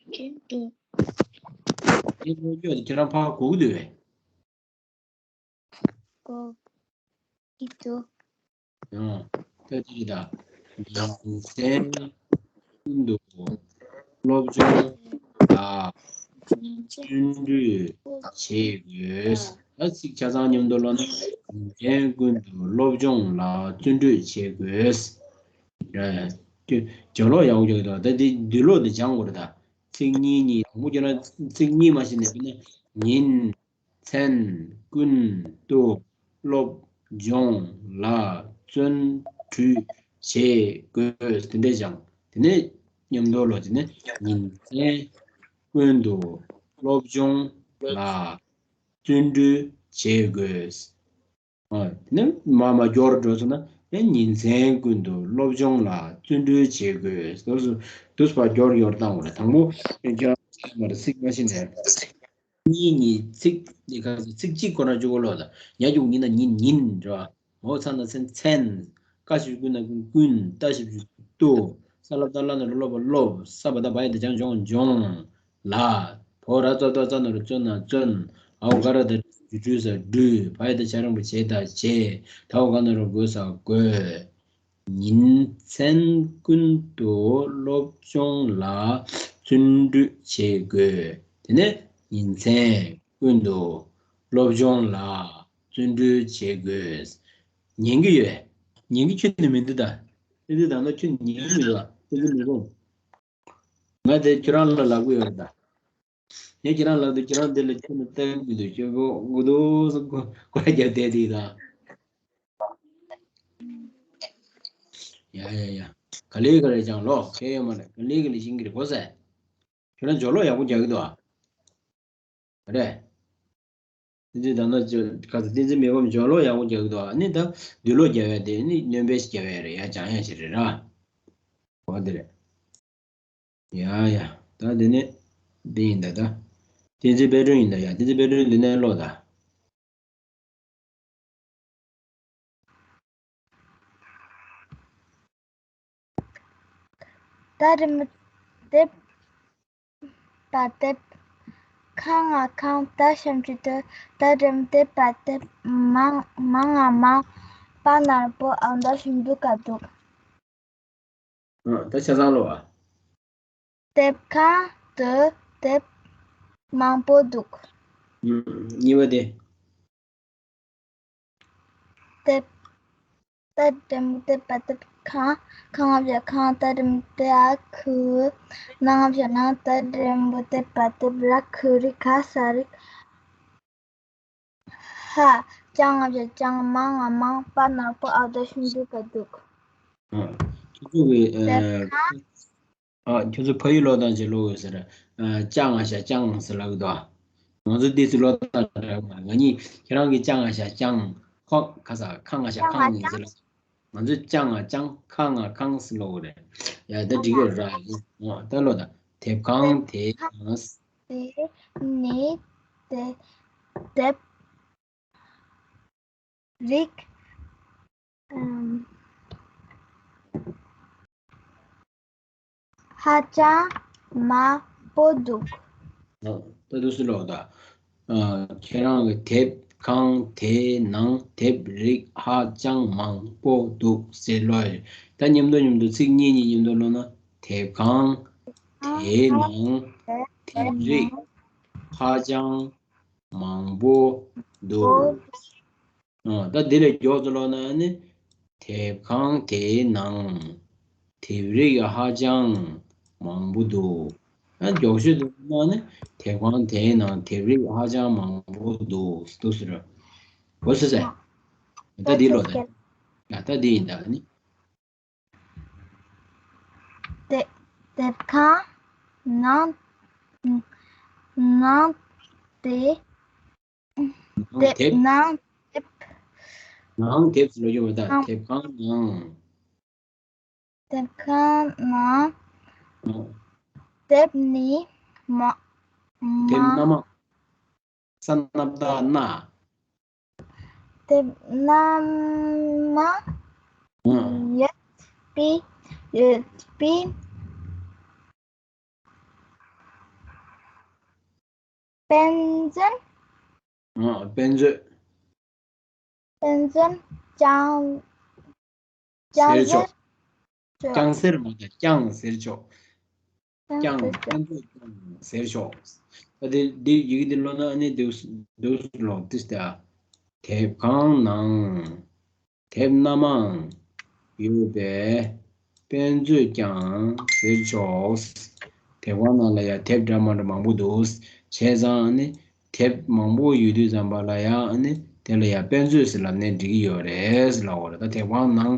བརྩོན་འགྲུས། དེ་ནོ་ཅོ་དེ་ཁྱེད་རང་ཕར་གོ་གི་འདུག་བས། གོ་གི་འདུག་ཡང་ད་དེ་རེད་ད། ཉིན་མཚན་ཀུན་ཏུ་སློབ་སྦྱོང་ལ་བརྩོན་འགྲུས་བྱེད་དགོས། ད་ཚིག་ཆ་ཚང་མཉམ་དུ་ཀློག་ན། ཉིན་མཚན་ཀུན་ཏུ་སློབ་སྦྱོང་ལ་བརྩོན་འགྲུས་བྱེད་དགོས། ཡ་ཡ། སྦྱོར་ཀློག་ཡག་པོ་རྒྱག་གི་འདུག་ད་དེ་བསྡུས་ཀློག་དེ་སྦྱང་དགོས་རེད་ད། ཚིག་གཉིས་གཉིས་དང་པོ་བརྗོད་ན་ཚིག་གཉིས་མ་ཤེས་ནས་དཔེར་ན་ཉིན། མཚན་ཀུན་ཏུ་སློབ་སྦྱོང་ལ་བརྩོན་འགྲུས་བྱེད་དགོས། དེ་འདྲས་ཀྱང་དེ་ནས་མཉམ་དུ་ཀློག་དེ་ནས་ཉིན་མཚན་ཀུན་ཏུ་སློབ་སྦྱོང་ལ་བརྩོན་འགྲུས་བྱེད་དགོས། ཨ། དེ་ནས་མར་མར་མགྱོགས་རུ་འགྲོ་སོང་ན་ཨེ་ཉིན་མཚན་ཀུན་ཏུ་སློབ་སྦྱོང་ལ་བརྩོན་འགྲུས་བྱེད་དགོས། དུས་སུ་དུས་སུ་ཕར་མགྱོགས་རུ་མགྱོགས་རུ་བཏང་དགོས་རེད། དང་པོ་ཁྱོད་རང་ཚིག་མ་རེད། ཚིག་མ་ཤེས་ནས། གཉིས་གཉིས་ཚིག་འདི་ག་ཚོད་ཚིག་གཅིག་ཁོ་ན་བཅུ་གོ་ལོ་ད། ཉ་རྒྱུག་ཉི་ན་ཉིན་ཉིན་རེད་བ། འོ་ཚ་ན་མཚན་མཚན། ཀ་ཞབས་ཀྱུ་ཀུ་ན་ཀུན་ཀུན། ཏ་ཞབས་ཀྱུ་ཏུ། ས་ལ་བཏགས་སླ་ན་རོ་སློ་བ་སློབ། ས་བ་བཏགས་སྦ་ཡ་བཏགས་སྦྱང་སྦྱོང་སྦྱོང་། ལ། བོ་ར་ཙ་བཏགས་རྩ་ན་རོ་བརྩོན་ན་བརྩོན། འའོ་ག་ར་བཏགས་གྲ་ཞབས་ཀྱུ་གྲུ་ས་གྲུས། བ་ཡ་བཏགས་བྱ་རིང་པོ་བྱེ་ད་བྱེད། ད་འོ་ག་ན་རོ་དགོ་ས་དགོས། ཉིན་མཚན་ཀུན་ཏུ་སློབ་སྦྱོང་ལ་བརྩོན་འགྲུས་བྱེད་དགོས། དེ་ནས་ཉིན་མཚན་ཀུན་ཏུ་སློབ་སྦྱོང་ལ་བརྩོན་འགྲུས་བྱེད་དགོས། ཉན་གྱི་ཡོད། ཉན་གྱི་ཁྱོན་ནས་མི་འདུག་ད། དེ་འདི་ད་ནོ་ཁྱོད་ཉན་གྱི་མི་འདུག་དེ་འདི་མི་དགོངས། ང་དེ་ཁྱོད་རང་ལ་ལབ་གི་ཡོད་རེད་ད། ངས་ཁྱེད་རང་ལབ་དུས་ཁྱེད་རང་དེ་ལ་ཁྱོད་ནི་ལྟ་གི་མི་འདུག་ཁྱོད་ཁོ་དགུ་དུས་སུ་ཁོ་ཁོ་རྒྱབ་བསྡད་དེ་ད། ཡ་ཡ་ཡ། ག་ལེ་ག་ལེ་ཅང་ལོ་ཁེ་ཡོད་མ་རེད། ག་ལེ་ག་ལེ་ཤིང་གི་རེད་གོ་ས། ཁྱོད་རང་སྦྱོར་ཀློག་ཡག་པོ་རྒྱག་གི་འདུག་ཨ། རེད། དེ་དུས་ད་ནོ་ཅོ་ག་ཚོད་བསྟན་འཛིན་མི་ཕམ་སྦྱོར་ཀློག་ཡག་པོ་རྒྱག་གི་འདུག་ཨ། ནི་ད་བསྡུས་ཀློག་རྒྱག་ཡ་དེ་ནི་སྣོན་པ་ཞིག་རྒྱག་ཡ་རེད། ཡ་སྦྱང་ཡ་ཞིག་རེད་ར། འོ་དེ་རེད། ཡ་ཡ། ད་དེ་ནས་འདི་ཡིན་ད་ད། བསྟན་འཛིན་དཔལ་སྒྲོན་ཡིན་ད་ཡ། བསྟན་འཛིན་དཔལ་སྒྲོན་འདི་ནས་ཀློག་ད། ཏ་རི་མུ་ཏེ་པ་ཏེབ། ཁ་ང་ཁང་། ཏ་ཞབས་ཀྱུ་ཏུ། ཏ་རི་མུ་ཏེ་པ་ཏེབ། མ་ང་མང་། པ་ན་རོ་པོ། འ་ད་ཞབས་ཀྱུ་འདུག་ག་འདུག་ཨ། ད་ཆ་ཚང་ལོ་ཨ། དེབ་ཁང་དུ་དེབ་མང་པོ་འདུག་ཨུམ། གཉིས་པ་དེ། དེབ། ཏ་འགྲེང་བུ་ཏེ་བ་དེབ་ཁང་། ཁ་ང་བཞག་ཁང་། ཏ་འགྲེང་བུ་ཏེ་འ་ཁུ། ན་ང་བཞག་ནང་། ཏ་འགྲེང་བུ་ཏེ་བ་དེབ་ར་ཁུ་རི་ག་ས་རིག་ཧ། ཅ་ང་བཞག་ཅང་། མ་ང་མང་། པ་ན་རོ་པོ། འ་ད་ཞབས་ཀྱུ་འདུག་ག་འདུག་ཨ། ཁྱོད་ཚོ་གི་ཨ། དེབ་ཁང་། ཨ། ཁྱོད་ཚོ་ཕ་ཡུལ་ཀློག་སྟངས་ཅིག་ཀློག་ཡོད་ཟེར། ཨ། ཅ་ང་བཞག་ཅང་ཟེར་ལབ་གི་འདུག་ང་ཚོ་ཏོག་ཙམ་ཀློག་སྟངས་འདྲ་གི་མ་རེད། ང་གཉིས་ཁྱེད་རང་གི་ཅ་ང་བཞག་ཅང་། ཁོ་ག་ས་ཁ་ང་བཞག་ཁང་ཡིན་ཟེར་ལབ། ང་ཚོས་ཅ་ང་ཅང་། ཁ་ང་ཁང་ཟེར་ཀློག་གི་རེད། ཡ་ད་འགྲིག་གི་རེད་ར། ཨོ་ད་ཀློག་ད། དེབ་ཁང་དེའི་ནང་། དེ་ནི་དེ་དེབ་རིགས་ཨམ། ཧ་ཅང་མང་པོ་འདུག་ད་དུས་སུ་ལོག་ད། ཨ། ཁྱེད་རང་གི་དེབ་ཁང་དེའི་ནང་དེབ་རིགས་ཧ་ཅང་མང་པོ་འདུག་ཟེར་ཀློག་ཡོད། ད་མཉམ་དུ་མཉམ་དུ་ཚིག་གཉིས་གཉིས་མཉམ་དུ་ཀློག་ན། དེབ་ཁང་དེའི་ནང་དེབ་རིགས་ཧ་ཅང་མང་པོ་འདུག་ཨ། ད་འདི་ལས་མགྱོགས་སུ་ཀློག་ན་ནི། དེབ་ཁང་དེའི་ནང་དེབ་རིགས་ཧ་ཅང་མང་པོ་འདུག་ཨ། མགྱོགས་ཤོས་དུ་ཀློག་ན་ནི། དེབ་ཁང་དེའི་ནང་དེབ་རིགས་ཧ་ཅང་མང་པོ་འདུག་འདུག་ཟེར་རོ། འོ་ཟེར་ཟེར། ད་འདི་ཀློག་ད། ཡ་ད་འདི་ཡིན་ད་ནི། དེ་དེབ་ཁང་། ནང་ནང་དེབ། ནང་དེབ། ནང་དེབ། ནང་དེབ་ཟེར་ལབ་ཀྱི་ཡོད་མ་རེད། ནང་དེབ་ཁང་ནང་། དེབ་ཁང་ནང་། ཨ། དེབ་ནི་མ། དེབ་མ། སྣ་མང་། ས་ན་བཏགས་སྣ། དེབ་སྣ་མང་། ཨ། ཡོད་པའི། ཡོད་པའི། དཔེ་མཛོད། ཨ། དཔེ་མཛོད། དཔེ་མཛོད་ཀྱང་། ཀྱང་ཟེར་ཆོག་ཟེར་ཆོག་ཀྱང་ཟེར་མ་རེད། ཀྱང་ཟེར་ཆོག་ཀྱང་། ཀྱང་ཟེར་ཆོག་དཔེ་མཛོད་ཀྱང་ཟེར་ཆོག་ཨ། དེ་འདི་ཡི་གེ་འདི་ཀློག་ན་ཨ་ནི་འདུག་འདུག་ཀློག་དུས་ད། དེབ་ཁང་ནང་། དེབ་སྣ་མང་ཡོད་པའི་དཔེ་མཛོད་ཀྱང་ཟེར་ཆོག་དེབ་ཁང་ནང་ལ་ཡང་དེབ་འདྲ་མི་འདྲ་མང་པོ་འདུག་བྱས་ཙང་ནི་དེབ་མང་པོ་ཡོད་དུས་ཙམ་པ་ལ་ཡང་ནི་དེ་ལ་ཡང་དཔེ་མཛོད་ཟེར་ལབ་ནས་འགྲིག་གི་ཡོད་རེད་ལབ་པ་རེད། ད་དེབ་ཁང་ནང་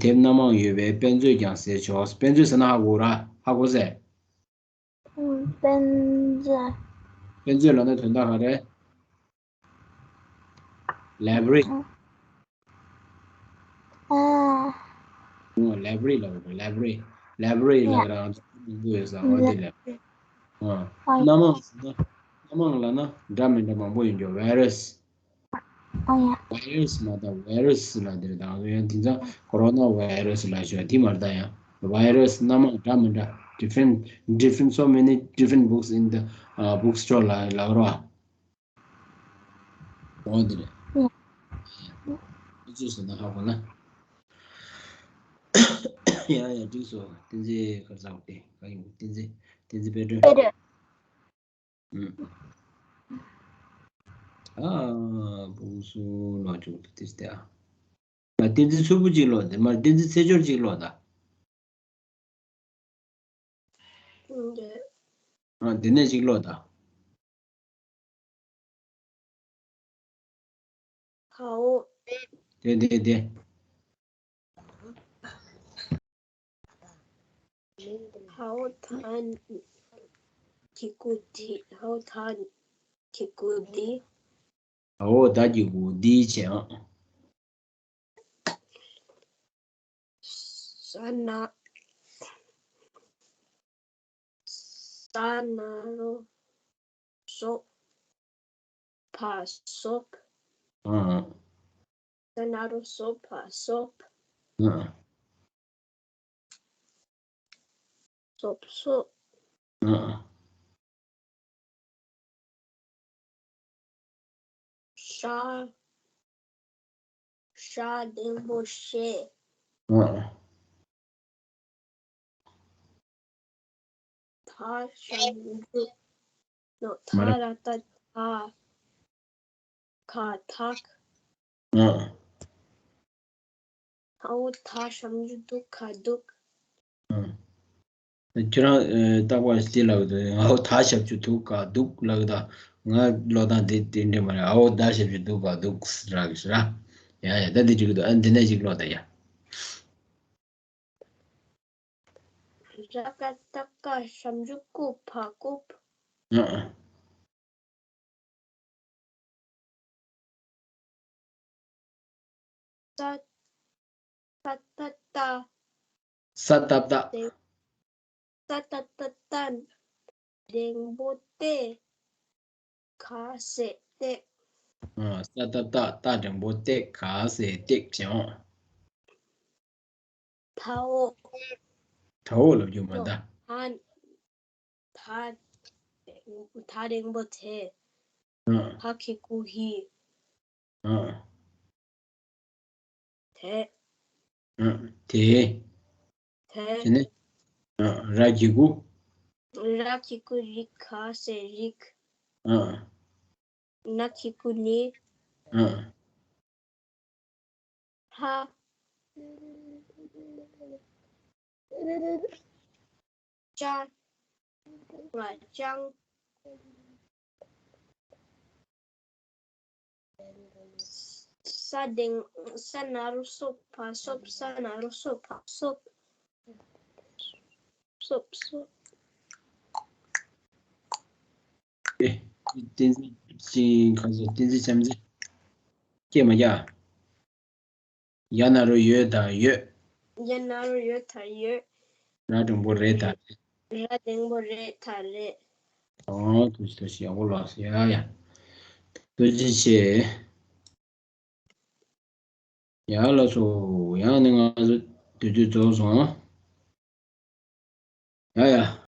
དེབ་སྣ་མང་ཡོད་པའི་དཔེ་མཛོད་ཀྱང་ཟེར་ཆོག་དཔེ་མཛོད་ཟེར་ན་ཧ་གོ་ར། ཧ་གོ་ཟེར། དཔེ་མཛོད། དཔེ་མཛོད་ལབ་ན་དོན་དག་ག་རེ། ལའི་བྷ་རི། ཨ། ཨོ། ལའི་བྷ་རི་ལབ་རེད། ལའི་བྷ་རི། ལའི་བྷ་རི་ལབ་རང་ཚོ་ཡོད་ས་འོ་དེ་ལབ། ཨ། སྣ་མང་ཟེར་ན། སྣ་མང་ལབ་ན་འདྲ་མི་འདྲ་མང་པོ་ཡོད་འགྲོ། བྷའི་རས། ཨ་ཡ། བྷའི་རས་མ་ད་བྷའི་རས་ལབ་དེ་རེད། ད་ཡང་དེང་སང་ཀོ་རོ་ན་བྷའི་རས་ལབ་ཤོག་དེ་མ་རེད། ད་ཡང་བྷའི་རས་སྣ་མང་འདྲ་མི་འདྲ། different, different, so many different books in the, uh, bookstore ལ་ལབ་རོ། འོ་འདི་རེད། ཨ། ཨུ་ཚུགས་ཟེར་ན་ཧ་གོ་ན། ཡ་ཡ་འགྲིག་སོང་། བསྟན་འཛིན་ག་རེ་ཟེར་དེ་ག་ཡིན། བསྟན་འཛིན། བསྟན་འཛིན་དཔལ་སྒྲོན། དཔལ་སྒྲོན། ཨུ། ཨ། བུ་སུ་ལོ་ཅུང་དུ་དེ་སྟེ་ཨ། ང་བསྟན་འཛིན་མཚུར་ཕུ་གཅིག་ལོ་དེ་མར་བསྟན་འཛིན་ཚེ་སྦྱོར་གཅིག་ལོ་ད། འདི། ཨ། འདི་ནས་གཅིག་ཀློག་དང་། ཧའོ། དེ་དེ་དེ། ཧའོ་ཐན་གི་གུ་དི། ཧའོ་ཐན་གི་གུ་དི། ཧའོ་ད་གི་གུ་དི་བྱས་ཨང་། ས་ན། ས་ན་རོ་སོ་ཕ་སོབ། ཨ། ས་ན་རོ་སོ་ཕ་སོབ། ཨ། སོབ་སོབ། ཨ། ཤ། ཤ་འགྲེང་བུ་ཤེ། ཨ། ཐ་ཞབས་ཀྱུ་ཐུ། ནོ། མ་རེད། ཐ་ར་བཏགས་ཐ། ཁ་ཐག་ཨ། ཨའོ་ཐ་ཞབས་ཀྱུ་དུ་ཁ་དུག་ཨ། ཁྱོད་རང་ཨ། རྟག་པར་དེ་ལབ་འདུག་ཨའོ་ཐ་ཞབས་ཀྱུ་དུ་ཁ་དུག་ལབ་ད། ང་ཀློག་སྟངས་དེ་དེ་འདྲ་མ་རེད། ཨའོ་ད་ཞབས་ཀྱུ་དུ་ཁ་དུག་ར་གི་ར། ཡ་ཡ་ད་དེ་འགྲིག་གི་འདུག་ཨ། འདི་ནས་ཅིག་ཀློག་ད་ཡ། ར་ཀ་ཏ་ཀ་ཞབས་ཀྱུ་ཀུ་ཕ་ཀུབ། ཨ། ཏ། ཏ་ཏ་ཏ། ས་ཏ་བཏགས། ཏེ། ས་ཏ་ཏ་ཏ། འགྲེང་བུ་ཏེ། ག་ས་སྟེགས། ཨ། ས་ཏ་བཏགས་སྟ་འགྲེང་བུ་སྟེ་ག་ས་སྟེགས་བྱས་ཨང་། ཐའོ། ཐའོ་ལབ་རྒྱུ་མ་ད། ཐ། ཐ། ཐ་འགྲེང་བུ་ཐེ། ཨ། ཧ་གི་གུ་ཧི། ཨ། ཐེ། ཨ། ཐེ། ཐེ། དེ་ནས། ཨ། ར་གི་གུ། ར་གི་གུ་རི། ག་ས་རིགས། ཨ། ན་གི་གུ་ནི། ཨ། ཧ། ཅ། ང་ཅང་། ས་འགྲེང་། ས་ན་རོ་སོ་ཕ་སོབ། ས་ན་རོ་སོ་ཕ་སོབ། སོབ་སོབ། བསྟན་འཛིན་ཅིང་ཁ་ཟེར། བསྟན་འཛིན་བྱམས་བརྩེ། སྐྱེས་མ་རྒྱ། ཡ་ན་རོ་ཡོད་དང་ཡོད། ཡ་ན་རོ་ཡོད་དང་ཡོད། ར་འགྲེང་བུ་རེད་དང་རེད། ར་འགྲེང་བུ་རེད་དང་རེད། ཨོ་ཐུགས་རྗེ་ཐུགས་རྗེ། ཡག་པོ་ལགས་སོ། ཡ་ཡ། ཐུགས་རྗེ་ཆེ། ཡ་ལགས་སོ། ཡང་ནི་ང་ཚོ་དུས་ཚོད་རྫོགས་སོང་། ཡ་ཡ།